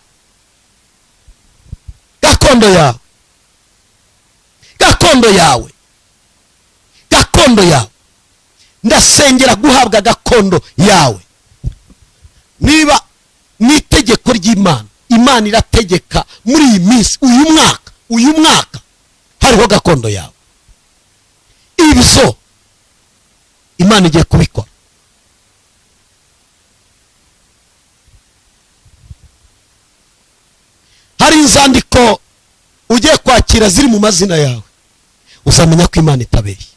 Gakondo yawe, gakondo yawe, gakondo yawe. Ndasengera guhabwa gakondo yawe. Niba n'itegeko ry'Imana, Imana irategeka muri iyi minsi, uyu mwaka hariho gakondo yawe. Ibyo Imana igiye kubikora. Hari inzandiko ugiye kwakira ziri mu mazina yawe, uzamenya ko Imana itabeshya.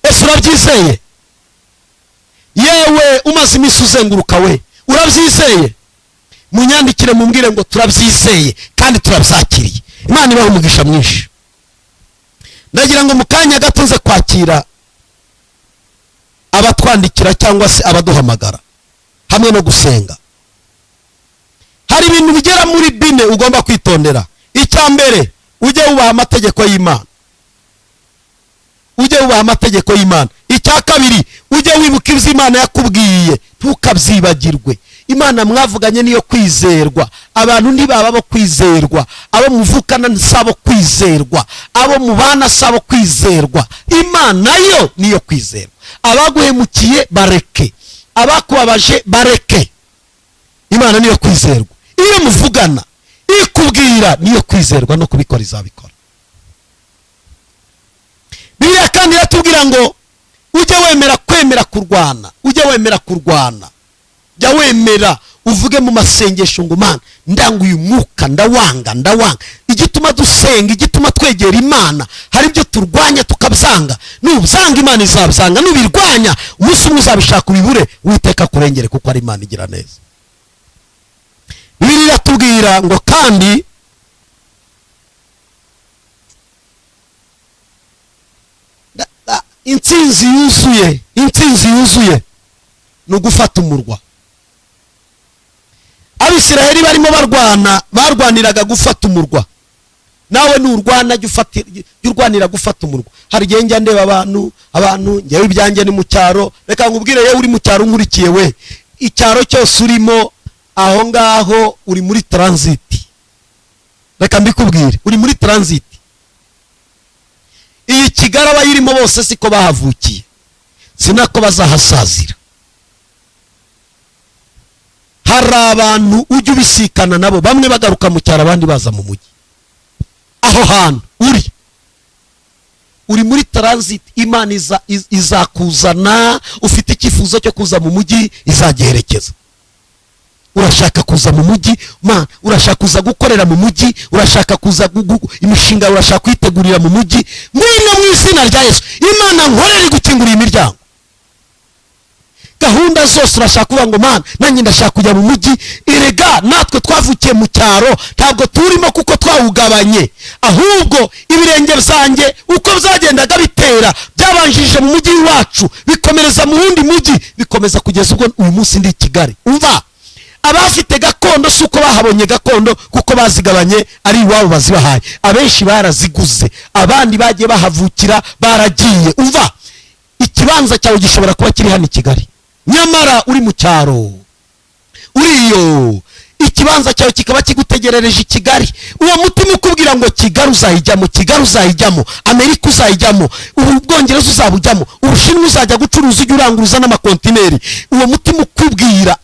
Ese urabyizeye? Yewe umaze iminsi uzenguruka we, urabyizeye? Munyandikire mumbwire ngo turabyizeye kandi turabyakiriye. Imana ibahe umugisha mwinshi. Ndagira ngo mu kanya gato nze kwakira abatwandikira cyangwa se abaduhamagara hamwe no gusenga. Hari ibintu bigera muri bine ugomba kwitondera. Icya mbere, ujye wubaha amategeko y'Imana. Ujye wubaha amategeko y'Imana. Icya kabiri, ujye wibuka ibyo Imana yakubwiye, ntukabyibagirwe. Imana mwavuganye niyo kwizerwa. Abantu ntibaba bo kwizerwa, abo muvukana sabo kwizerwa, abo mubana sabo kwizerwa. Imana yo niyo kwizerwa. Abaguhemukiye bareke, abakubabaje bareke. Imana niyo kwizerwa. Iyo muvugana ikubwira niyo kwizerwa, no kubikora izabikora. Bibiliya kandi iratubwira ngo ujye wemera kwemera kurwana, ujye wemera kurwana. Jya wemera uvuge mu masengesho ngo Mana ndanga uyu mwuka, ndawanga, ndawanga. Igituma dusenga, igituma twegera Imana, hari ibyo turwanya tukabyanga. Nubyanga Imana izabyanga, nubirwanya umunsi umwe uzabishaka ubibure, Uwiteka kurengere kuko ari Imana igira neza. Bibiliya iratubwira ngo kandi intsinzi yuzuye, intsinzi yuzuye ni ugufata umurwa. Abisirayeli barimo barwana, barwaniraga gufata umurwa. Nawe nurwana jya urwanira gufata umurwa. Hari igihe njya ndeba abantu ngewe ibyanjye ni mu cyaro. Reka nkubwire, yewe uri mu cyaro nkurikiye we, icyaro cyose urimo aho ngaho uri muri transit. Reka mbikubwire, uri muri transit. Iyi Kigali abayirimo bose siko bahavukiye, sinako bazahasazira. Hari abantu ujya ubisikana nabo, bamwe bagaruka mu cyaro, abandi baza mu mujyi. Aho hantu uri muri transit. Imana izakuzana. Ufite icyifuzo cyo kuza mu mujyi, izagiherekeza. Urashaka kuza mu mujyi ma, urashaka kuza gukorera mu mujyi, urashaka kuza imishinga urashaka kuyitegurira mu mujyi. Ngwino mu izina rya Yesu. Imana nkorera igukingurira imiryango, gahunda zose. Urashaka kuvuga ngo: "Mana, nanjye ndashaka kujya mu mujyi." Erega natwe twavukiye mu cyaro, ntabwo turimo kuko twawugabanye, ahubwo ibirenge byanjye uko byagendaga bitera, byabanjirije mu mujyi wacu, bikomereza mu wundi mujyi, bikomeza kugeza ubwo uyu munsi ndi i Kigali. Umva, abafite gakondo si uko bahabonye gakondo kuko bazigabanye ari iwabo bazibahaye. Abenshi baraziguze, abandi bagiye bahavukira, baragiye. Umva, ikibanza cyawe gishobora kuba kiri hano i Kigali, nyamara uri mu cyaro uriyo. Ikibanza cyawe kikaba kigutegerereje i Kigali. Uwo mutima ukubwira ngo Kigali uzayijyamo, Kigali uzayijyamo, Amerika uzayijyamo, ubu Bwongereza uzabujyamo, Ubushinwa uzajya gucuruza, ujya uranguruza n'amakontineri. Uwo mutima ukubwira,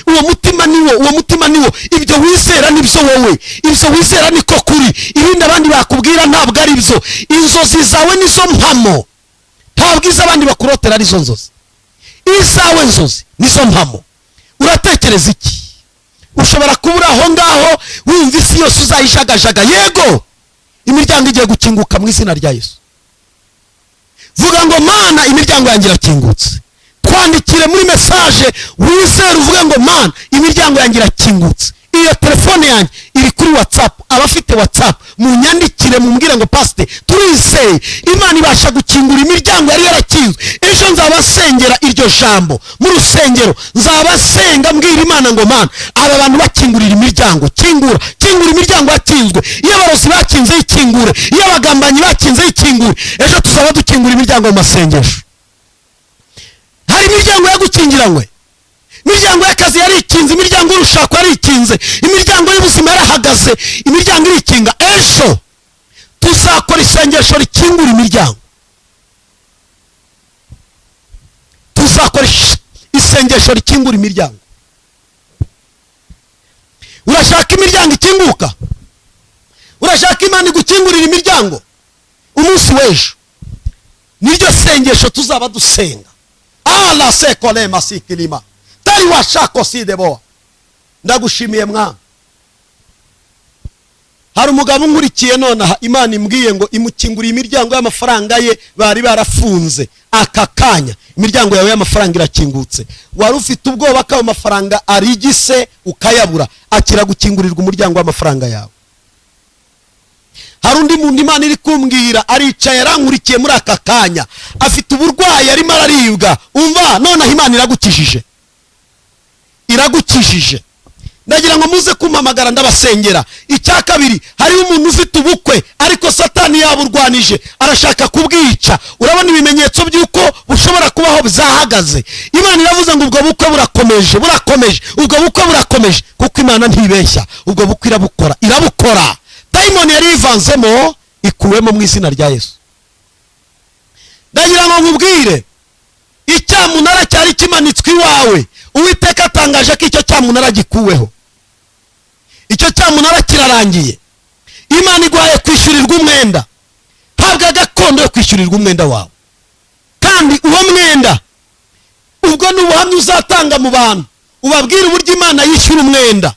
uwo mutima niwo, uwo mutima niwo. Ibyo wizera nibyo wowe, ibyo wizera niko kuri. Ibindi abandi bakubwira ntabwo ari byo. Inzozi zawe nizo mpamo, ntabwo izo abandi bakurotera arizo nzozi. Izawe nzozi nizo mpamo. Uratekereza iki? Ushobora kuba uri aho ngaho wumva isi yose uzayijagajaga. Yego, imiryango igiye gukinguka mu izina rya Yesu. Vuga ngo: "Mana, imiryango yanjye irakingutse." Twandikire muri message, wizere, uvuge ngo: "Mana, imiryango yanjye irakingutse." Iyo telefone yanjye iri kuri WhatsApp. Abafite WhatsApp munyandikire, mumbwire ngo: "Pasite, turizeye Imana ibasha gukingura imiryango yari yarakinzwe." Ejo nzaba nsengera iryo jambo mu rusengero, nzaba nsenga mbwira Imana ngo: "Mana, aba bantu bakingurira imiryango, kingura, kingura imiryango yakinzwe. Iyo abarozi bakinze, yikingure. Iyo abagambanyi bakinze, yikingure." Ejo tuzaba dukingura imiryango mu masengesho. Hari imiryango yagukingiranywe. Imiryango y'akazi yarikinze, imiryango y'urushako yarikinze, imiryango y'ubuzima yarahagaze, imiryango irikinga. Ejo tuzakora isengesho rikingura imiryango. Tuzakora isengesho rikingura imiryango. Urashaka imiryango ikinguka? Urashaka Imana igukingurira imiryango? Umunsi w'ejo niryo sengesho tuzaba dusenga. Ala sekolema sikilima tari washako sideboa. Ndagushimiye, Mwami. Hari umugabo unkurikiye nonaha, Imana imbwiye ngo imukinguriye imiryango y'amafaranga ye bari barafunze. Aka kanya imiryango yawe y'amafaranga irakingutse. Wari ufite ubwoba ko ayo mafaranga arigise ukayabura, akira gukingurirwa umuryango w'amafaranga yawe. Hari undi muntu Imana iri kumbwira, aricaye arankurikiye muri aka kanya, afite uburwayi, arimo araribwa. Umva, noneho Imana iragukijije, iragukijije. Ndagira ngo muze kumpamagara, ndabasengera. Icya kabiri, hariho umuntu ufite ubukwe ariko Satani yaburwanije, arashaka kubwica. Urabona ibimenyetso by'uko bushobora kubaho byahagaze. Imana iravuze ngo ubwo bukwe burakomeje, burakomeje, ubwo bukwe burakomeje, kuko Imana ntibeshya. Ubwo bukwe irabukora, irabukora. Dayimoni yari yivanzemo ikuwemo mu izina rya Yesu. Ndagira ngo nkubwire, icyamunara cyari kimanitswe iwawe, Uwiteka atangaje ko icyo cyamunara gikuweho, icyo cyamunara kirarangiye. Imana iguhaye kwishyurirwa umwenda. Habwa gakondo yo kwishyurirwa umwenda wawe. Kandi uwo mwenda, ubwo ni ubuhamya uzatanga mu bantu, ubabwire uburyo Imana yishyura umwenda,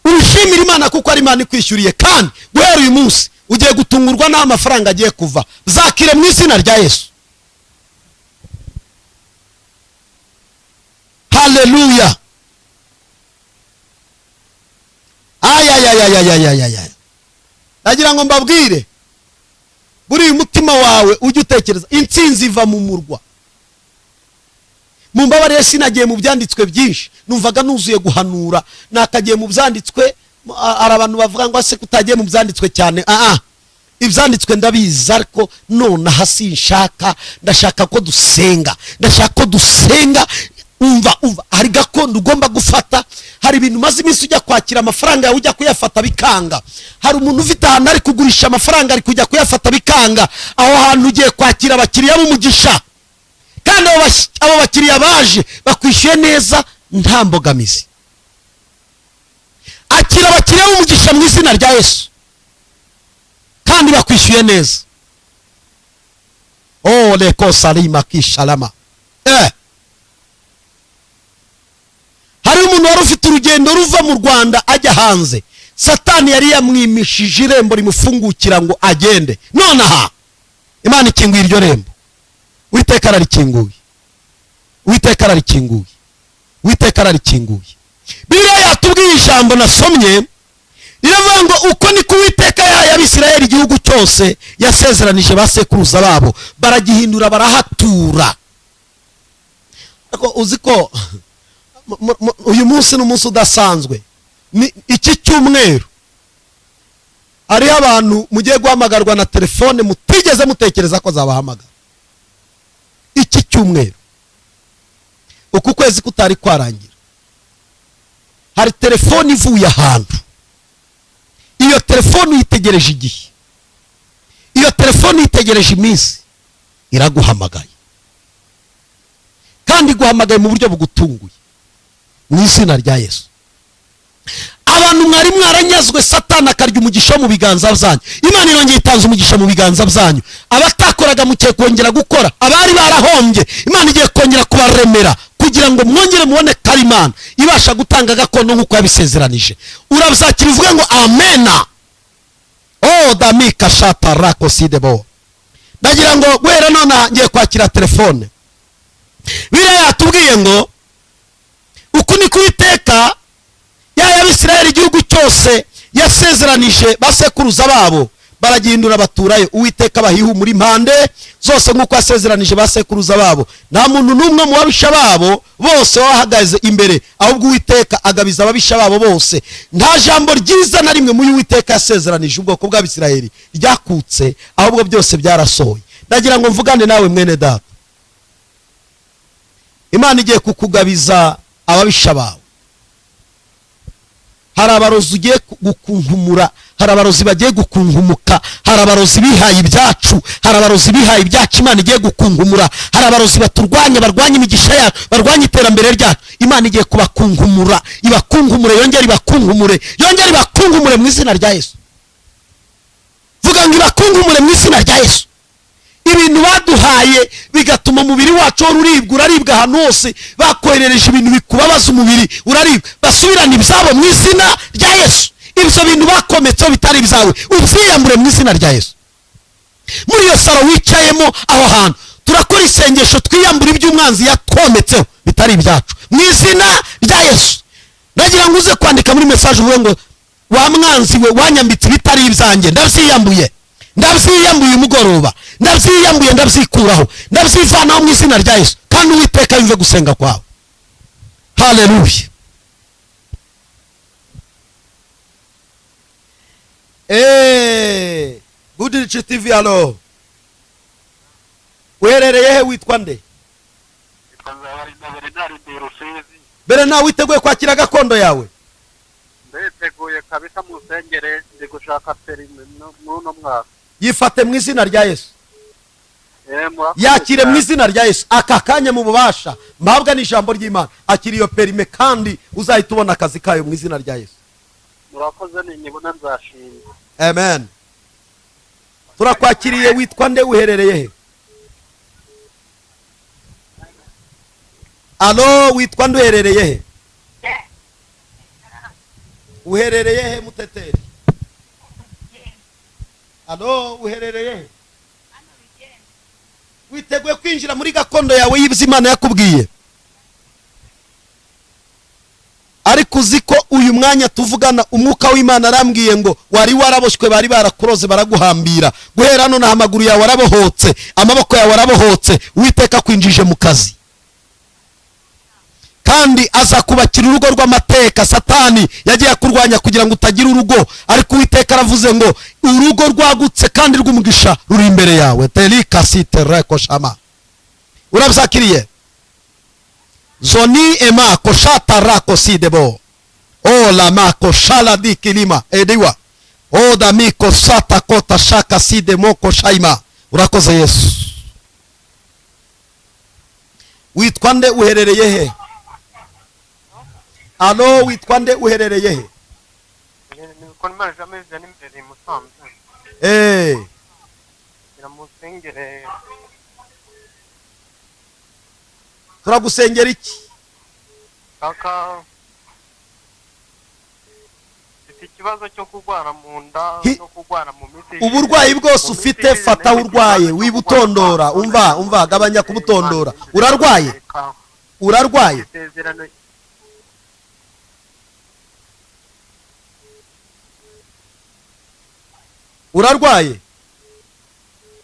ubishimira Imana kuko ari Imana ikwishyuriye. Kandi guhera uyu munsi ugiye gutungurwa n'aho amafaranga agiye kuva. Zakire mu izina rya Yesu. Haleluya! Ayayayayayayaya! Ndagira ngo mbabwire, buriya umutima wawe ujye utekereza intsinzi iva mu murwa. Mumbabarire, sinagiye mu byanditswe byinshi, numvaga nuzuye guhanura nakagiye mu byanditswe. Hari abantu bavuga ngo: "Ase kutagiye mu byanditswe cyane?" Aha ibyanditswe ndabizi, ariko nonaha sinshaka. Ndashaka ko dusenga, ndashaka ko dusenga. Umva, umva, hari gakondo ugomba gufata. Hari ibintu umaze iminsi ujya kwakira amafaranga yawe, ujya kuyafata bikanga. Hari umuntu ufite ahantu ari kugurisha amafaranga, ari kujya kuyafata bikanga. Aho hantu ugiye kwakira abakiriya b'umugisha, kandi abo bakiriya baje bakwishyuye neza, nta mbogamizi. Akira abakiriya b'umugisha mu izina rya Yesu, kandi bakwishyuye neza. Oh, leko salima kishalama. Hari umuntu wari ufite urugendo ruva mu Rwanda ajya hanze, Satani yari yamwimishije irembo rimufungukira ngo agende. Nonaha Imana ikinguye iryo rembo. Uwiteka ararikinguye, Uwiteka ararikinguye, Uwiteka ararikinguye. Bibiliya yatubwiye, ijambo nasomye riravuga ngo uko niko Uwiteka yahaye Abisirayeli igihugu cyose yasezeranije ba sekuruza babo, baragihindura, barahatura. Ariko uzi ko uyu munsi ni umunsi udasanzwe, ni iki cyumweru hariho abantu mugiye guhamagarwa na telefone mutigeze mutekereza ko zabahamagara. Iki cyumweru, uku kwezi kutari kwarangira, hari telefone ivuye ahantu. Iyo telefone uyitegereje igihe, iyo telefone uyitegereje iminsi, iraguhamagaye, kandi iguhamagaye mu buryo bugutunguye mu izina rya Yesu. Abantu mwari mwaranyazwe, Satani akarya umugisha mu biganza byanyu, Imana irongeye itanze umugisha mu biganza byanyu. Abatakoraga mugiye kongera gukora, abari barahombye Imana igiye kongera kubaremera kugira ngo mwongere mubone ko ari Imana ibasha gutanga gakondo nk'uko yabisezeranije. Urabyakira uvuge ngo amena. Oh, damika shata rako sidebo. Ndagira ngo guhera none ngiye kwakira telefone. Biriya yatubwiye ngo uku ni Uwiteka yahaye Abisirayeli igihugu cyose yasezeranije basekuruza babo, baragihindura, baturayo. Uwiteka bahiha muri impande zose nk'uko yasezeranije basekuruza babo. Nta muntu n'umwe mu babisha babo bose wahagaze imbere, ahubwo Uwiteka agabiza ababisha babo bose. Nta jambo ryiza na rimwe muri Uwiteka yasezeranije ubwoko bw'Abisirayeli ryakutse, ahubwo byose byarasohoye. Ndagira ngo mvugane nawe mwene data, Imana igiye kukugabiza ababisha bawe. Hari abarozi ugiye gukunkumura, hari abarozi bagiye gukunkumuka, hari abarozi bihaye ibyacu, hari abarozi bihaye ibyacu Imana igiye gukunkumura. Hari abarozi baturwanya, barwanya imigisha yacu, barwanya iterambere ryacu, Imana igiye kubakunkumura, ibakunkumure, yongere ibakunkumure, yongere ibakunkumure mu izina rya Yesu. Vuga ngo ibakunkumure mu izina rya Yesu. Ibintu baduhaye bigatuma umubiri wacu uribwa, uraribwa ahantu hose, bakoherereje ibintu bikubabaza umubiri uraribwa, basubirane ibyabo mu izina rya Yesu. Ibyo bintu bakometseho bitari ibyawe ubyiyambure mu izina rya Yesu. Muri iyo saro wicayemo aho hantu turakora isengesho, twiyambura iby'umwanzi yakometseho bitari ibyacu mu izina rya Yesu. Ndagira ngo uze kwandika muri message uvuge ngo wa mwanzi we wanyambitse ibitari ibyanjye, ndabyiyambuye, ndabyiyambuye umugoroba, ndabyiyambuye, ndabyikuraho, ndabyivanaho mu izina rya Yesu. Kandi Uwiteka yumve gusenga kwawe. Haleluya. Goodrich TV, alo, uherereye he, witwa nde? Bernard, witeguye kwakira gakondo yawe?
Nditeguye kabisa, musengere, ndi gushaka perime n'uno mwaka.
Yifate mu izina rya Yesu. Yakire mu izina rya Yesu aka kanya mu bubasha mpabwa n'ijambo ry'Imana. Akira iyo perime kandi uzahita ubona akazi kayo mu izina rya Yesu.
Murakoze, ninyibona nzashima.
Amen. Turakwakiriye, witwa nde, uherereye he? Alo, witwa nde, uherereye he? Uherereye he muteteri? Alo, uherereye he? Witeguye kwinjira muri gakondo yawe y'ibyo Imana yakubwiye? Ariko uzi ko uyu mwanya tuvugana umwuka w'Imana arambwiye ngo wari waraboshywe, bari barakuroze, baraguhambira. Guhera none amaguru yawe arabohotse, amaboko yawe arabohotse, Uwiteka akwinjije mu kazi, kandi azakubakira urugo rw'amateka. Satani yagiye kurwanya kugira ngo utagira urugo, ariko Uwiteka aravuze ngo urugo rwagutse kandi rw'umugisha ruri imbere yawe. Terika site reko shama. Urabyakiriye? Zoni ema koshata rako sidebo. O la mako shala di kilima ediwa. O da miko sata kota shaka side moko shaima. Urakoze Yesu. Witwa nde, uherereye he? Alo, witwa nde, uherereye he?
Bikorimana Jean Marie Vianney mbereye i Musanze. Ngira musengere.
Turagusengera iki?
Kaka, mfite ikibazo cyo kurwara mu nda no kurwara mu mitsi.
Uburwayi bwose ufite, fata aho urwaye, wibutondora. Umva, umva, gabanya kubutondora. Urarwaye? Urarwaye?
Isezerano.
Urarwaye?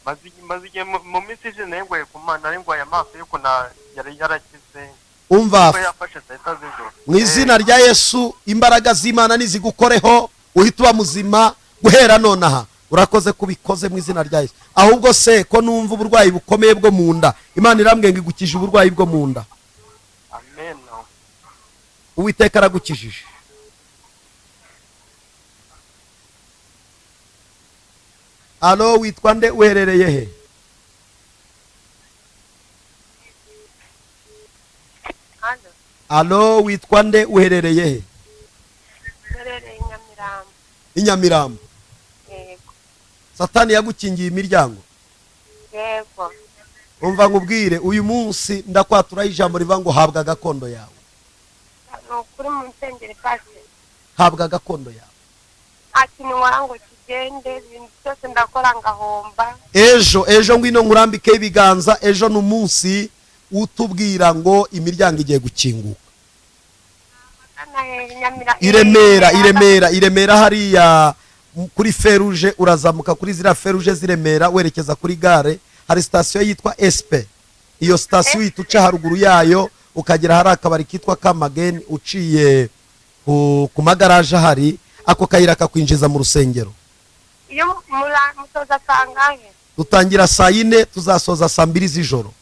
Maze igihe mu minsi ishize nari ndwaye ku mana, nari ndwaye amaso yuko na yari yarakize.
Umva.
Ko yafashe saa sita z'ijoro.
Mu izina rya Yesu, imbaraga z'Imana nizigukoreho, uhita uba muzima guhera nonaha. Urakoze kubikoze mu izina rya Yesu. Ahubwo se ko numva uburwayi bukomeye bwo mu nda, Imana irambwiye ngo igukije uburwayi bwo mu nda.
Amen.
Uwiteka aragukijije. Alo, witwa nde, uherereye he?
Hano.
Alo, witwa nde, uherereye he?
Mberereye i Nyamirambo.
I Nyamirambo?
Yego.
Satani yagukingiye imiryango?
Yego.
Umva nkubwire, uyu munsi ndakwaturaho ijambo rivuga ngo habwa gakondo yawe.
Ni ukuri mu nsengero pasiteri.
Habwa gakondo yawe.
Nta kintu nkora ngo kigende, ibintu byose ndakora ngahomba.
Ejo, ejo ngwino nkurambikeho ibiganza. Ejo ni umunsi utubwira ngo imiryango igiye gukinguka.
Hano i Nyamira-
I Remera, i Remera, i Remera hariya kuri feruje, urazamuka kuri ziriya feruje z'i Remera werekeza kuri gare, hari sitasiyo yitwa SP. Iyo sitasiyo uhita uca haruguru yayo ukagera hari akabari kitwa Kamageni, uciye ku magaraje ahari, ako kayira kakwinjiza mu rusengero.
Iyo musoza sangahe?
Dutangira saa yine, tuzasoza saa mbiri z'ijoro.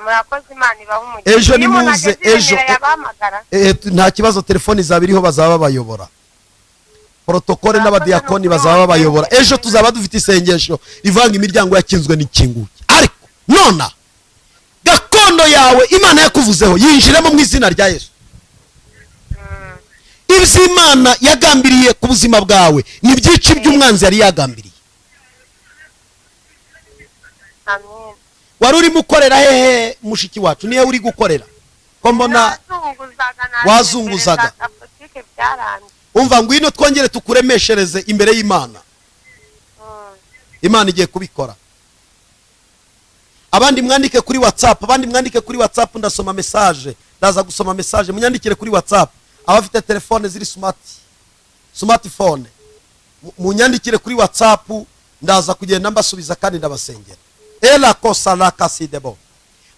Murakoze, Imana ibahe umugisha.
Ejo
Iyo umuntu
nimuze,
ageze i
ejo,
Remera yabahamagara?
Nta kibazo, telefoni izaba iriho, bazaba babayobora. Protokole n'abadiyakoni bazaba babayobora. Ejo tuzaba dufite isengesho ivanga imiryango yakinzwe n'ikinguke. Ariko nona gakondo yawe Imana yakuvuzeho yinjiremo mu izina rya Yesu. Ibyo Imana yagambiriye ku buzima bwawe ni byinshi by'umwanzi yari yagambiriye.
Amen.
Wari urimo ukorera hehe, mushiki wacu? Niyo uri gukorera ko mbona?
Nazunguzaga,
Wazunguzaga.
natemberezaga, butike byaranze.
Umva, ngwino twongere tukuremeshereze imbere y'Imana. Imana igiye kubikora. Abandi mwandike kuri WhatsApp, abandi mwandike kuri WhatsApp, ndasoma message, ndaza gusoma message, munyandikire kuri WhatsApp. Abafite telefone ziri smart, smartphone, munyandikire kuri WhatsApp, ndaza kugenda mbasubiza kandi ndabasengera. Ela kosa laka sidebo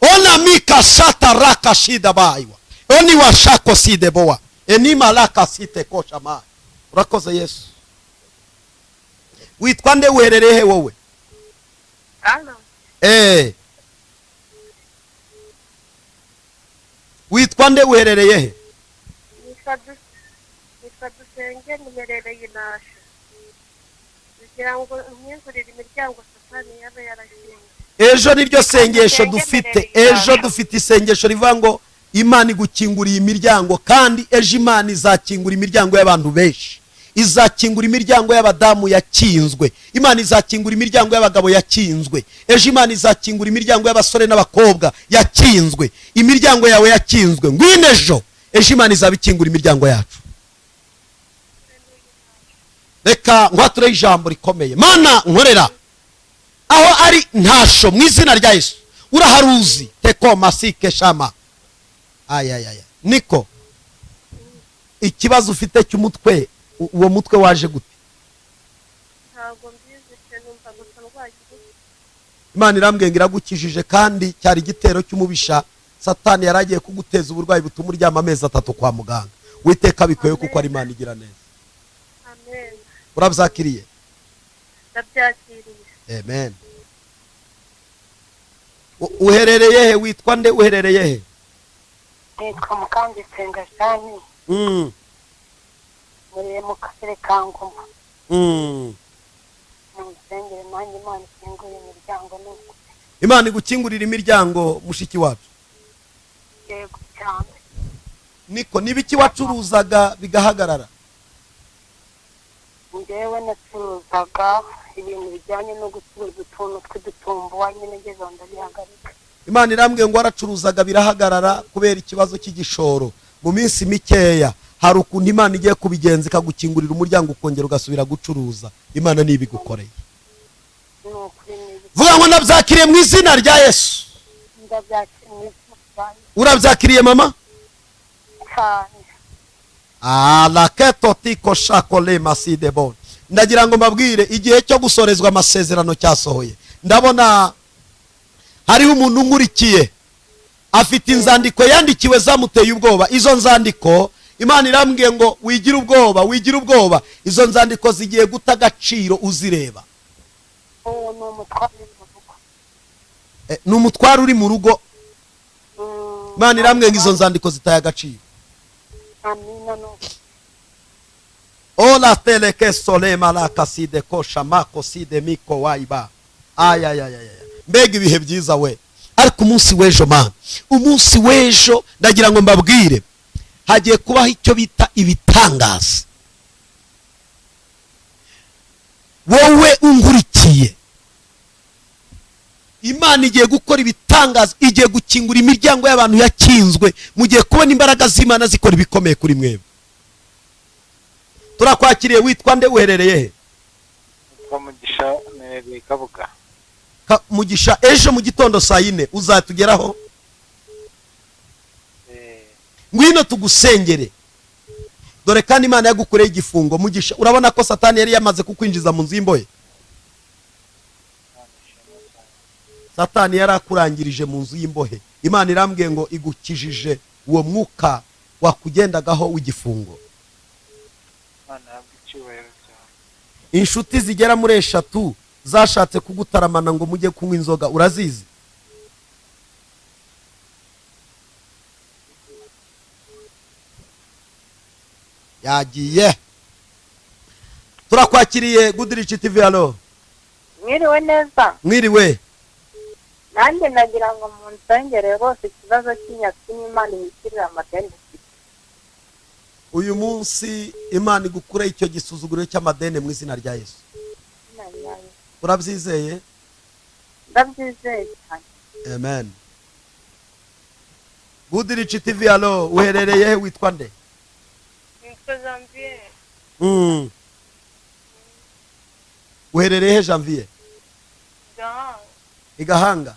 ona mika shata raka shida baiwa oni washako sideboa enima laka site kosha mai. Urakoze Yesu. Witwa nde, uherereye he wowe?
Hano.
Witwa nde, uherereye he?
Nitwa Dusenge, niherereye i Nasho. Kugira ngo nkingurire imiryango Satani yaba yarashinze.
Ejo niryo sengesho dufite. Ejo dufite isengesho rivuga ngo Imana igukinguriye imiryango, kandi ejo Imana izakingura imiryango y'abantu benshi, izakingura imiryango y'abadamu yakinzwe, Imana izakingura imiryango y'abagabo yakinzwe, ejo Imana izakingura imiryango y'abasore n'abakobwa yakinzwe. Imiryango yawe yakinzwe, ngwino ejo. Ejo Imana izaba ikingura imiryango yacu. Reka nkwature ijambo rikomeye. Mana nkorera aho ari ntasho mu izina rya Yesu. Uraharuzi teko masike shama ayayaya. Niko ikibazo ufite cy'umutwe, uwo mutwe waje gute?
Ntabwo mbizi pe, numva gusa ndwaye igiti.
Imana irambwiye ngo iragukijije, kandi cyari igitero cy'umubisha. Satani yari agiye kuguteza uburwayi butuma uryama amezi 3 kwa muganga. Witeka bikwiye kuko ari Imana igira neza.
Amen.
Urabyakiriye?
Ndabyakiriye.
Amen. Uherereye he, witwa nde, uherereye he?
Nitwa Mukangisenga Jane. Muriye mu karere ka Ngoma. Mu nsengero nanjye Imana ikingurira imiryango nuko.
Imana igukingurira imiryango, mushiki wacu.
Yego cyane.
Niko nibiki wacuruzaga bigahagarara?
Njyewe nacuruzaga ibintu bijyanye no gucuruza utuntu tw'udutumbuwa, nyine ngeze aho ndabihagarika.
Imana irambwiye ngo waracuruzaga birahagarara kubera ikibazo cy'igishoro. Mu minsi mikeya hari ukuntu Imana igiye kubigenza ikagukingurira umuryango ukongera ugasubira gucuruza. Imana niyo ibigukoreye.
Ni ukuri ni
Vuga ngo ndabyakiriye mu izina rya Yesu.
Ndabyakiriye mu izina rya Yesu.
Urabyakiriye mama?
Cyane.
Alaketotiko shakole masidebon. Ndagira ngo mbabwire igihe cyo gusorezwa amasezerano cyasohoye. Ndabona hariho umuntu unkurikiye afite inzandiko yandikiwe zamuteye ubwoba. Izo nzandiko Imana irambwiye ngo wigire ubwoba, wigire ubwoba. Izo nzandiko zigiye guta agaciro uzireba.
Uwo ni umutware mu rugo.
Ni umutware uri mu rugo. Imana irambwiye ngo izo nzandiko zitaye agaciro.
Amina no.
Ola teleke solema la kaside kosha mako side miko waiba. Ay ay ay ay. Mbega ibihe byiza we. Ariko umunsi w'ejo man, umunsi w'ejo ndagira ngo mbabwire hagiye kubaho icyo bita ibitangaza. Wowe ungurikiye, Imana igiye gukora ibitangaza, igiye gukingura imiryango y'abantu yakinzwe. Mugiye kubona imbaraga z'Imana zikora ibikomeye kuri mwebwe. Turakwakiriye, witwa nde, uherereye he?
Nitwa Mugisha, mperereye Kabuga.
Mugisha, ejo mu gitondo saa 4 uzatugeraho? Ngwino tugusengere. Dore kandi Imana yagukoreye igifungo. Mugisha, urabona ko Satani yari yamaze kukwinjiza mu nzu y'imbohe. Satani yarakurangirije mu nzu y'imbohe. Imana irambwiye ngo igukijije uwo mwuka wakugendagaho w'igifungo. Inshuti zigera muri 3 zashatse kugutaramana ngo mujye kunywa inzoga, urazizi? Yagiye. Turakwakiriye Goodrich TV. Allo.
Mwiriwe neza.
Mwiriwe.
Nanjye nagira ngo munsengere rwose ikibazo cy'inyatsi n'Imana inyishyurire amadeni.
Uyu munsi Imana igukure icyo gisuzuguriro cy'amadeni mu izina rya Yesu. Urabyizeye?
Ndabyizeye cyane.
Amen. Goodrich TV. Allo, uherereye he, witwa nde?
Nitwa Janvier.
Uherereye he Janvier?
Gahanga.
Igahanga.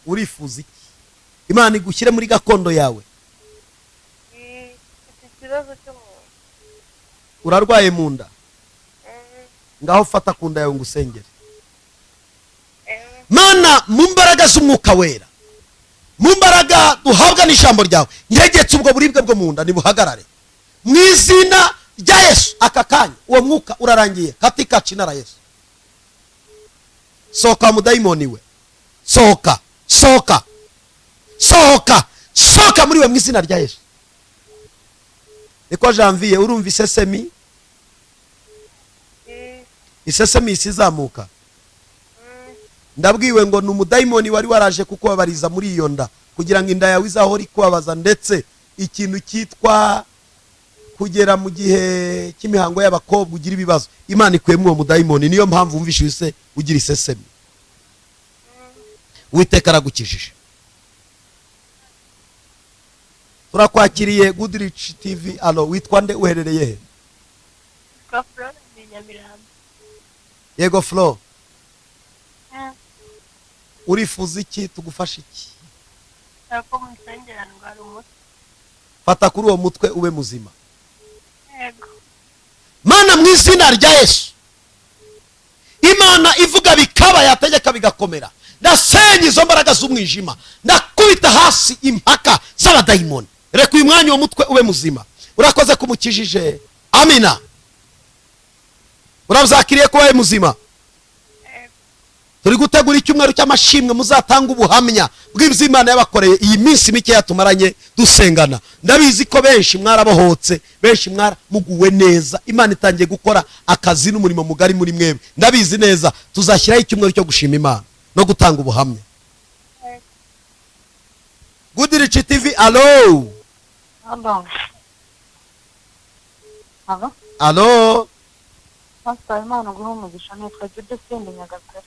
Urifuza iki? Imana igushyire muri gakondo yawe.
Ikibazo cyo mu
Urarwaye mu nda? Ngaho fata ku nda yawe ngusengere. Mana, mu mbaraga z'umwuka wera, mu mbaraga duhabwa n'ijambo ryawe, ntegetse ubwo buribwe bwo mu nda nibuhagarare mu izina rya Yesu. Aka kanya uwo mwuka urarangiye katika jina la Yesu. Sohoka mudayimoni we, sohoka, sohoka, sohoka, sohoka muri we mu izina rya Yesu. Niko Janvier, urumva isesemi? Isesemi isizamuka. Ndabwiwe ngo ni umudayimoni wari waraje kukubabariza muri iyo nda kugira ngo inda yawe izahore ikubabaza, ndetse ikintu cyitwa kugera mu gihe cy'imihango y'abakobwa ugira ibibazo. Imana ikuyemo uwo mudayimoni, niyo mpamvu wumvishe ise ugira isesemi. Uwiteka aragukijije. Turakwakiriye Goodrich TV. Allo, witwa nde, uherereye he?
Nitwa Flora, ndi Nyamirambo.
Yego Flo. Urifuza iki, tugufasha iki?
Ntabwo munsengera ndwara umutwe.
Fata kuri uwo mutwe ube muzima.
Yego.
Mana mu izina rya Yesu, Imana ivuga bikaba, yategeka bigakomera. Ndasenya izo mbaraga z'umwijima, ndakubita hasi impaka z'abadayimoni. Reka uyu mwanya uwo mutwe ube muzima. Urakoze kumukijije. Amina. Urabyakiriye ko wabaye muzima? Turi gutegura icyumweru cy'amashimwe, muzatanga ubuhamya bw'ibyo Imana yabakoreye iyi minsi mike yatumaranye dusengana. Ndabizi ko benshi mwarabohotse, benshi mwaramuguwe neza. Imana itangiye gukora akazi n'umurimo mugari muri mwebwe. Ndabizi neza tuzashyiraho icyumweru cyo gushima Imana no gutanga ubuhamya. Goodrich TV. Allo.
Allo. Allo.
Alo.
Pastor, Imana iguhe umugisha, nitwa Judith ndi Nyagatare.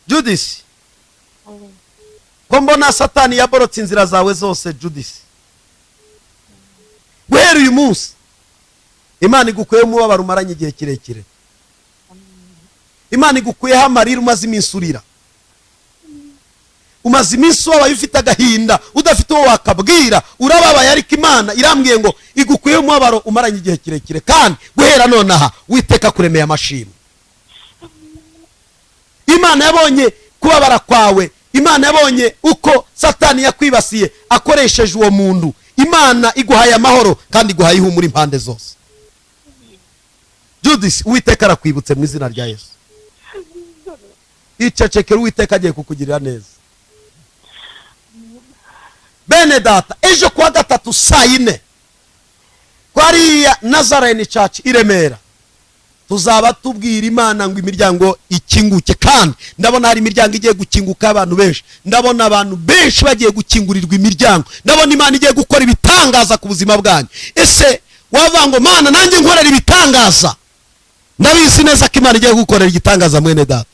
Judith, ko mbona Satani yaborotse inzira zawe zose? Judith, guhera uyu munsi Imana igukuyeho umubabaro umaranye igihe kirekire. Imana igukuyeho amarira umaze iminsi urira. Umaze iminsi wabaye ufite agahinda, udafite uwo wakabwira, urababaye, ariko Imana irambwiye ngo igukuyeho umubabaro umaranye igihe kirekire, kandi guhera nonaha Witeka kuremeye amashimwe. Imana yabonye kubabara kwawe, Imana yabonye uko Satani yakwibasiye akoresheje uwo muntu. Imana iguhaye amahoro kandi iguhaye ihumure impande zose. Judith, Uwiteka arakwibutse mu izina rya Yesu. Icecekere, Uwiteka agiye kukugirira neza. Bene data, ejo kuwa gatatu saa 4 kwariya Nazarene Church i Remera, tuzaba tubwira Imana ngo imiryango ikinguke. Kandi ndabona hari imiryango igiye gukinguka abantu benshi, ndabona abantu benshi bagiye gukingurirwa imiryango, ndabona Imana igiye gukora ibitangaza ku buzima bwanyu. Ese wavuga ngo Mana nanjye nkorera ibitangaza? Ndabizi neza ko Imana igiye gukorera igitangaza. Mwene data,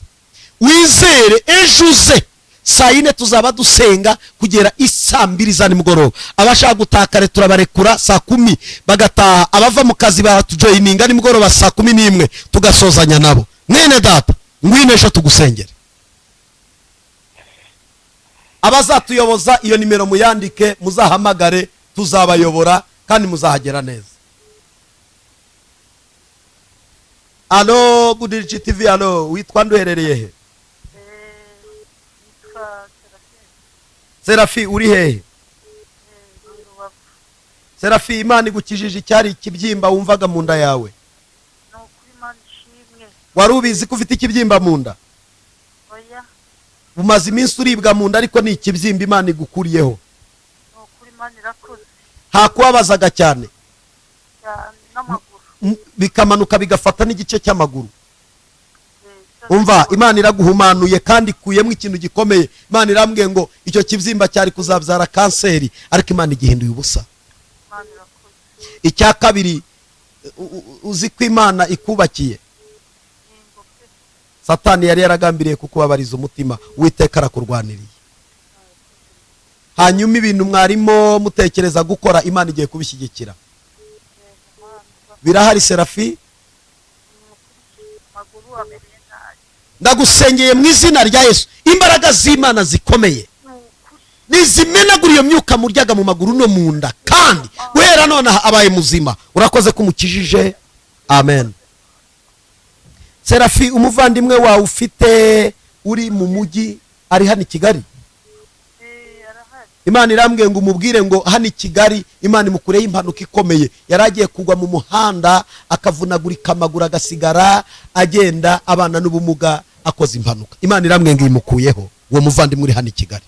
wizere, ejo uze saa 4, tuzaba dusenga kugera isaa 2 za nimugoroba. Abashaka gutaha kare turabarekura saa 10 bagataha, abava mu kazi baratujoyininga nimugoroba saa 11 tugasozanya nabo. Mwene data, ngwino ejo tugusengere. Abazatuyoboza, iyo nimero muyandike, muzahamagare, tuzabayobora kandi muzahagera neza. Alo, Goodrich TV, alo, witwa nde, uherereye he? Serafi, uri hehe? Serafi, Imana igukijije icyari ikibyimba wumvaga mu nda yawe. Wari ubizi ko ufite ikibyimba mu nda? Umaze iminsi uribwa mu nda, ariko ni ikibyimba Imana igukuriyeho. Hakubabazaga cyane, bikamanuka bigafata n'igice cy'amaguru. Umva, Imana iraguhumanuye kandi ikuyemo ikintu gikomeye. Imana irambwiye ngo icyo kibyimba cyari kuzabyara kanseri, ariko Imana igihinduye ubusa. Icya kabiri, uzi ko Imana ikubakiye. Satani yari yaragambiriye kukubabariza umutima, Uwiteka arakurwaniriye. Hanyuma ibintu mwarimo mutekereza gukora, Imana igiye kubishyigikira. Birahari Serafi? Ndagusengeye mu izina rya Yesu, imbaraga z'Imana zikomeye nizimenagura iyo myuka muryaga mu maguru no mu nda, kandi guhera nonaha abaye muzima. Urakoze ko umukijije, amen. Serafi, umuvandimwe wawe ufite uri mu mujyi ari hano i Kigali, Imana irambwiye ngo umubwire ngo hano i Kigali Imana imukureho impanuka ikomeye. Yari agiye kugwa mu muhanda akavunagurika amaguru, agasigara agenda abana n'ubumuga, akoze impanuka. Imana irambwiye ngo imukuyeho uwo muvandimwe uri hano i Kigali.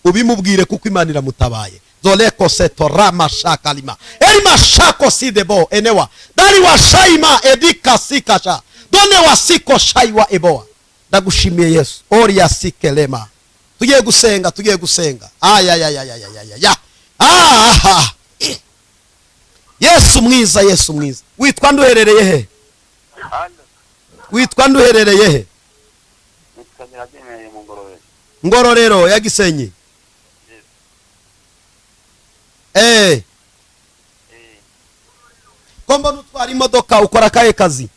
Ubimubwire kuko Imana iramutabaye. Zoleko seto rama shakalima elima shako sidebo enewa dali wa shaima edika sikasha done wasiko shaiwa eboa. Ndagushimiye Yesu. Oria sikelema. Tugiye gusenga, tugiye gusenga. Ayayayayayaya. Ah! Yesu mwiza, Yesu mwiza. Witwa nde, uherereye he? Witwa nde, uherereye he? Ngororero ya Gisenyi. Ko mbona utwara imodoka, ukora akahe kazi?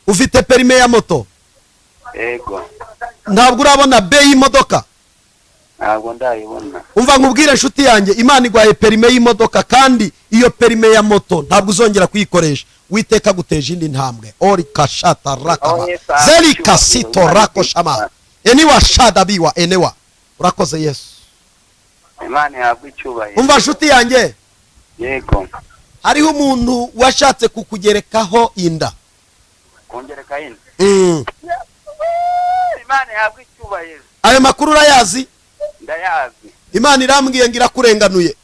Ufite perime ya moto?
Yego.
Ntabwo urabona B y'imodoka?
Ntabwo ndayibona.
Umva nkubwire inshuti yanjye, Imana igwaye perime y'imodoka, kandi iyo perime ya moto ntabwo uzongera kuyikoresha. Witeka guteje indi ntambwe. Ori kashata rakaba zeri kasito rako shama eniwa shadabiwa enewa. Urakoze Yesu.
Imana ihabwe icyubahiro.
Umva nshuti yanjye.
Yego.
Hariho umuntu washatse kukugerekaho inda.
Kongereka inda. Imana ihabwe icyubahiro.
Ayo makuru urayazi?
Ndayazi.
Imana irambwiye ngo irakurenganuye.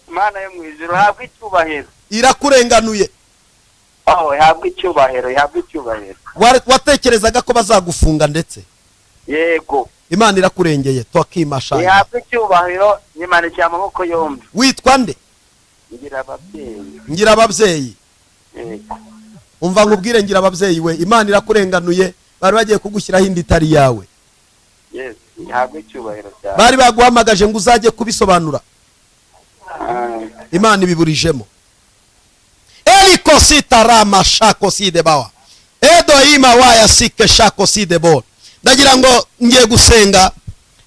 Imana yo mu ijuru ihabwe icyubahiro.
Irakurenganuye.
Oh, ihabwe icyubahiro, ihabwe icyubahiro.
Watekerezaga ko bazagufunga ndetse?
Yego.
Imana irakurengeye tokimashaya.
Ihabwe icyubahiro, nyimanikiye amaboko yombi.
Witwa nde?
Ngira ababyeyi.
Ngira ababyeyi. Umva nkubwire ngira ababyeyi we, Imana irakurenganuye, bari bagiye kugushyiraho indi itari yawe.
Yes, ihabwe icyubahiro cyane.
Bari baguhamagaje ngo uzajye kubisobanura. Imana ibiburijemo. Erikositarama shakosidebawa. Edoima waya sike shakosidebo. Ndagira ngo ngiye gusenga,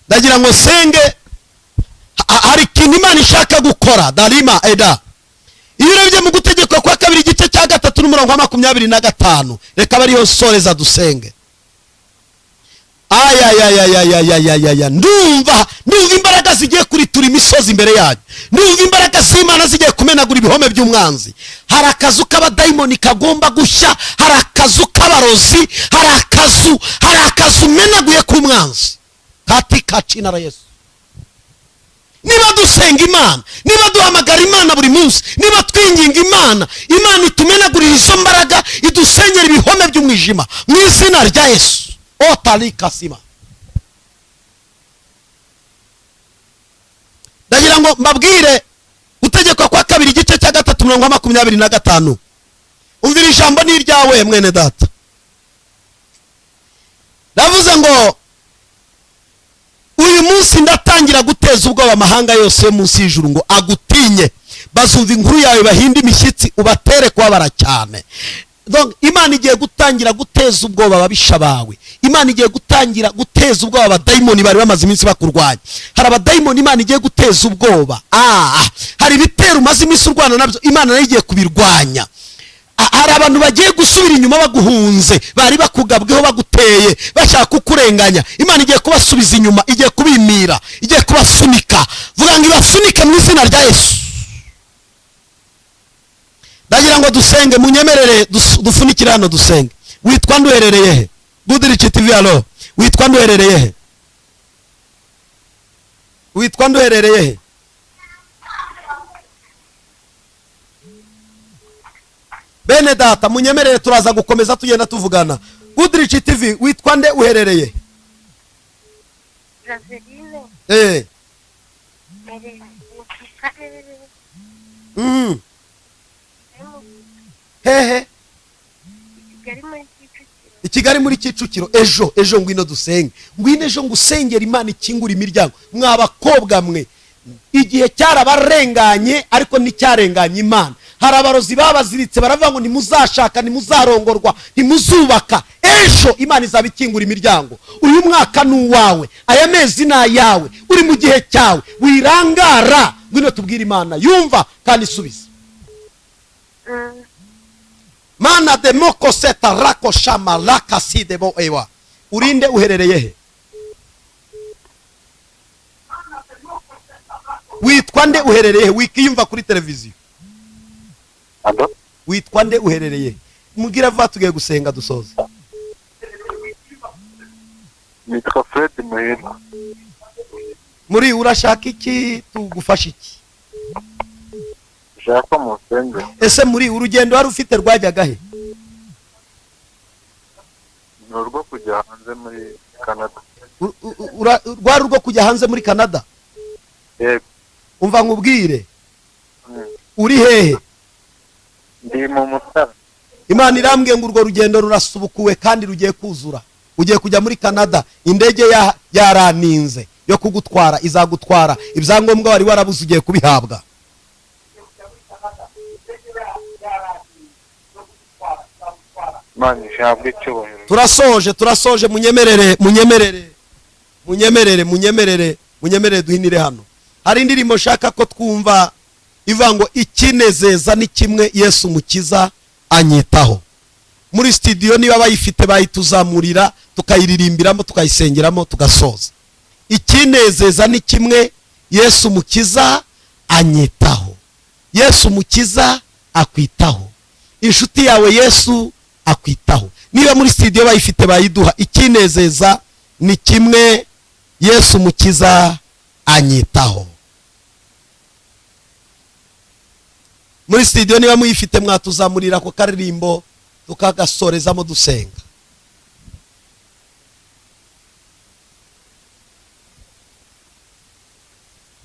ndagira ngo senge hari ikintu Imana ishaka gukora. Darima eda. Iyo urebye mu gutegekwa kwa kabiri igice cya 3 n'umurongo wa 25, reka bariyo soreza dusenge. Ayayayayayayayaya, ndumva imbaraga zigiye kuritura imisozi imbere yanyu, ndumva imbaraga z'Imana zigiye kumenagura ibihome by'umwanzi. Hari akazu k'abadayimoni kagomba gushya, hari akazu k'abarozi, hari akazu menaguye k'umwanzi katika jina la Yesu. Niba dusenga Imana, niba duhamagara Imana buri munsi, niba twinginga Imana, Imana itumenagurira izo mbaraga, idusenyera ibihome by'umwijima mu izina rya Yesu. Otalikasima. Ndagira ngo mbabwire gutegekwa kwa kabiri igice cya 3 umurongo wa 25. Umvira ijambo ni iryawe mwene data. Ndavuze ngo uyu munsi ndatangira guteza ubwoba amahanga yose yo munsi y'ijuru ngo agutinye, bazumva inkuru yawe bahinde imishyitsi, ubatere kubabara cyane. Donc Imana igiye gutangira guteza ubwoba ababisha bawe. Imana igiye gutangira guteza ubwoba abadayimoni bari bamaze iminsi bakurwanya. Hari abadayimoni Imana igiye guteza ubwoba. Hari ibitero umaze iminsi urwana nabyo, Imana nayo igiye kubirwanya. Hari abantu bagiye gusubira inyuma baguhunze, bari bakugabweho baguteye, bashaka kukurenganya. Imana igiye kubasubiza inyuma, igiye kubimira, igiye kubasunika. Vuga ngo ibasunike mu izina rya Yesu. Ndagira ngo dusenge, munyemerere dufunikire hano dusenge. Witwa nduherereye he? Goodrich TV, allo. Witwa nduherereye he? Witwa nduherereye he? Bene data munyemerere turaza gukomeza tugenda tuvugana. Goodrich TV, witwa nde uherereye?
Joseline.
Hehe. I Kigali muri Kicukiro. Ejo ngwino dusenge. Ngwino ejo ngusengera Imana ikingura imiryango. Mwa bakobwa mwe, igihe cyarabarenganye ariko nticyarenganye Imana. Hari abarozi babaziritse baravuga ngo ntimuzashaka, ntimuzarongorwa, ntimuzubaka. Ejo Imana izaba ikingura imiryango. Uyu mwaka ni uwawe, aya mezi ni ayawe, uri mu gihe cyawe, wirangara. Ngwino tubwire Imana yumva kandi isubiza. Mana de moko seta rako shama laka si debo ewa. Urinde uherereye he? Witwa nde uherereye he? Wikiyumva kuri televiziyo. Witwa nde uherereye he? Mugira vuba tugiye gusenga dusoza.
Nitwa Fred Muhirwa.
Muri urashaka iki tugufasha iki? Ese muri urugendo wari ufite rwajyaga he?
Ni urwo kujya hanze muri Canada.
Rwari urwo kujya hanze muri Canada?
Yego.
Umva nkubwire. Uri hehe?
Ndi mu Mutara.
Imana irambwiye ngo urwo rugendo rurasubukuwe kandi rugiye kuzura. Ugiye kujya muri Canada, indege yaraninze yo kugutwara izagutwara. Ibyangombwa wari warabuze ugiye kubihabwa. Turasoje, munyemerere, munyemerere, munyemerere, munyemerere, munyemerere duhinire hano. Hari indirimbo shaka ko twumva ivuga ngo ikinezeza ni kimwe Yesu mukiza anyitaho. Muri studio niba bayifite bayituzamurira tukayiririmbiramo tukayisengeramo tugasoza. Ikinezeza ni kimwe Yesu mukiza anyitaho. Yesu mukiza akwitaho. Inshuti yawe Yesu akwitaho. Niba muri studio bayifite bayiduha. Ikinezeza ni kimwe Yesu mukiza anyitaho. Muri studio niba muyifite mwatuzamurira ko karirimbo tukagasorezamo dusenga.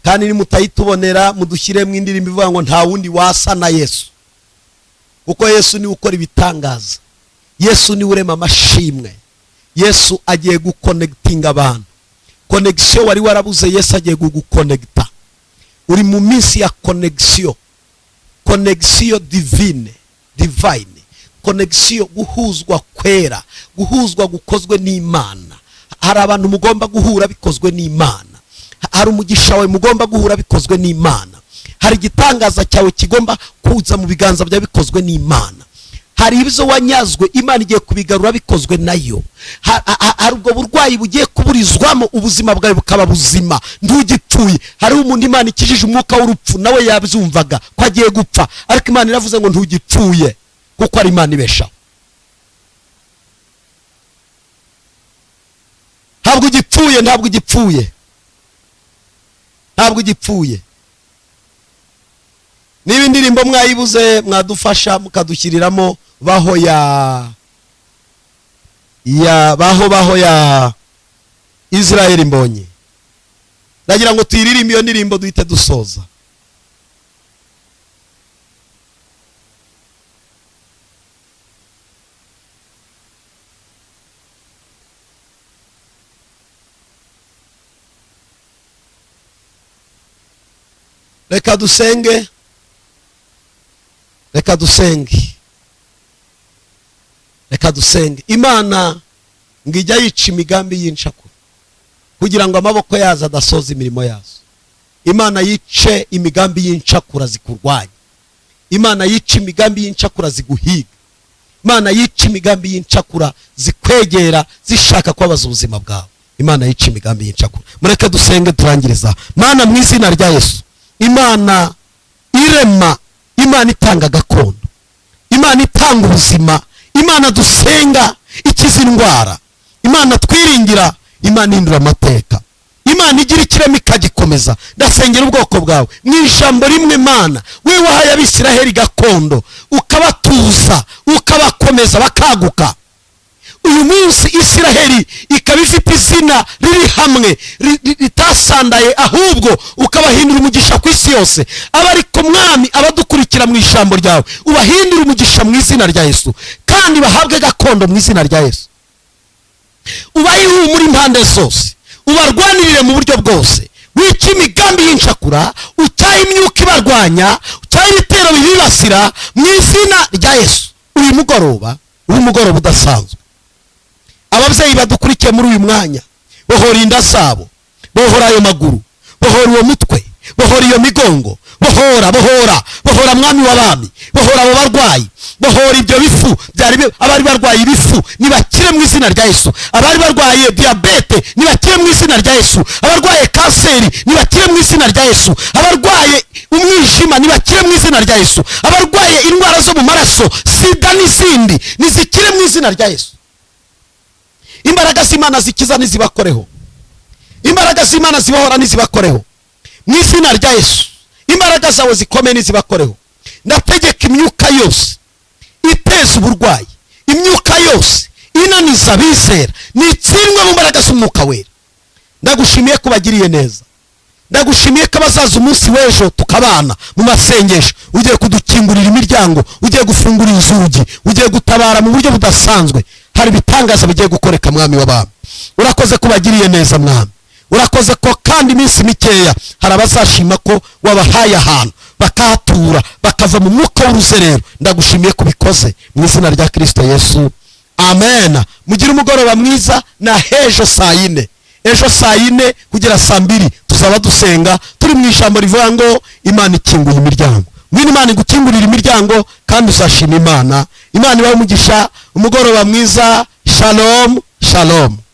Kandi nimutayitubonera mudushyiremo indirimbo ivuga ngo nta wundi wasa na Yesu, kuko Yesu niwe ukora ibitangaza, Yesu niwe urema amashimwe. Yesu agiye gukonegitinga abantu. Connection wari warabuze, Yesu agiye kugukonegita. Uri mu minsi ya connection, connection divine, divine connection, guhuzwa kwera, guhuzwa gukozwe n'Imana. Hari abantu mugomba guhura bikozwe n'Imana, hari umugisha wawe mugomba guhura bikozwe n'Imana, hari igitangaza cyawe kigomba kuza mu biganza byawe bikozwe n'Imana, hari ibyo wanyazwe Imana igiye kubigarura bikozwe nayo, hari ubwo burwayi bugiye kuburizwamo ubuzima bwawe bukaba buzima ntugipfuye. Hari umuntu Imana ikijije umwuka w'urupfu, nawe yabyumvaga ko agiye gupfa, ariko Imana iravuze ngo ntugipfuye, kuko ari Imana ibeshaho. Ntabwo ugipfuye, ntabwo ugipfuye, ntabwo ugipfuye. Niba indirimbo mwayibuze mwadufasha mukadushyiriramo baho ya baho baho ya Israel Mbonyi. Ndagira ngo tuyiririmbe iyo ndirimbo duhite dusoza. Reka dusenge, reka dusenge, reka dusenge. Imana ngo ijya yica imigambi y'incakura kugira ngo amaboko yazo adasoza imirimo yazo. Imana yice imigambi y'incakura zikurwanya, Imana yice imigambi y'incakura ziguhiga, Imana yice imigambi y'incakura zikwegera zishaka kubabaza ubuzima bwawe. Imana yice imigambi y'incakura. Mureke dusenge turangiriza. Mana, mu izina rya Yesu, Imana irema, Imana itanga gakondo, Imana itanga ubuzima, Imana dusenga ikiza indwara, Imana twiringira, Imana ihindura amateka, Imana igira ikirema ikagikomeza. Ndasengera ubwoko bwawe mu ijambo rimwe. Mana, we wahaye Abisiraheli gakondo, ukabatuza, ukabakomeza bakaguka. Uyu munsi Isiraheli ikaba ifite izina riri hamwe ritasandaye, ahubwo ukabahindura umugisha ku isi yose. Abariko Mwami, abadukurikira mu ijambo ryawe, ubahindura umugisha mu izina rya Yesu, kandi bahabwe gakondo mu izina rya Yesu. Ubahe ihumure impande zose, ubarwanirire mu buryo bwose, wice imigambi y'incakura, ucyahe imyuka ibarwanya, ucyahe ibitero bibibasira mu izina rya Yesu. Uyu mugoroba, uyu mugoroba udasanzwe, ababyeyi badukurikiye muri uyu mwanya, bohora inda zabo, bohora ayo maguru, bohora uwo mutwe, bohora iyo migongo, bohora, bohora, bohora Mwami w'abami, bohora abo barwayi, bohora ibyo bifu byari abari barwaye ibifu nibakire mu izina rya Yesu, abari barwaye diabete nibakire mu izina rya Yesu, abarwaye kanseri nibakire mu izina rya Yesu, abarwaye umwijima nibakire mu izina rya Yesu, abarwaye indwara zo mu maraso, sida n'izindi nizikire mu izina rya Yesu. Imbaraga z'Imana zikiza nizibakoreho, imbaraga z'Imana zibahora nizibakoreho mu izina rya Yesu. Imbaraga zawe zikomeye nizibakoreho. Ndategeka imyuka yose iteza uburwayi, imyuka yose inaniza abizera, nitsindwe mu mbaraga z'umwuka wera. Ndagushimiye ko bagiriye neza, ndagushimiye ko abazaza umunsi w'ejo tukabana mu masengesho. Ugiye kudukingurira imiryango, ugiye gufungura inzugi, ugiye gutabara mu buryo budasanzwe. Hari ibitangaza bigiye gukoreka Mwami w'abami. Urakoze ko bagiriye neza Mwami, urakoze ko kandi iminsi mikeya hari abazashima ko wabahaye ahantu bakahatura, bakava mu mwuka w'uruzerero. Ndagushimiye ko ubikoze mu izina rya Kristo Yesu, amen. Mugire umugoroba mwiza na hejo saa 4, ejo saa 4 kugera saa 2 tuzaba dusenga turi mu ijambo rivuga ngo Imana ikinguye imiryango. Ngwino Imana igukingurira imiryango kandi uzashima Imana. Imana ibahe umugisha. Umugoroba mwiza. Shalom, shalom.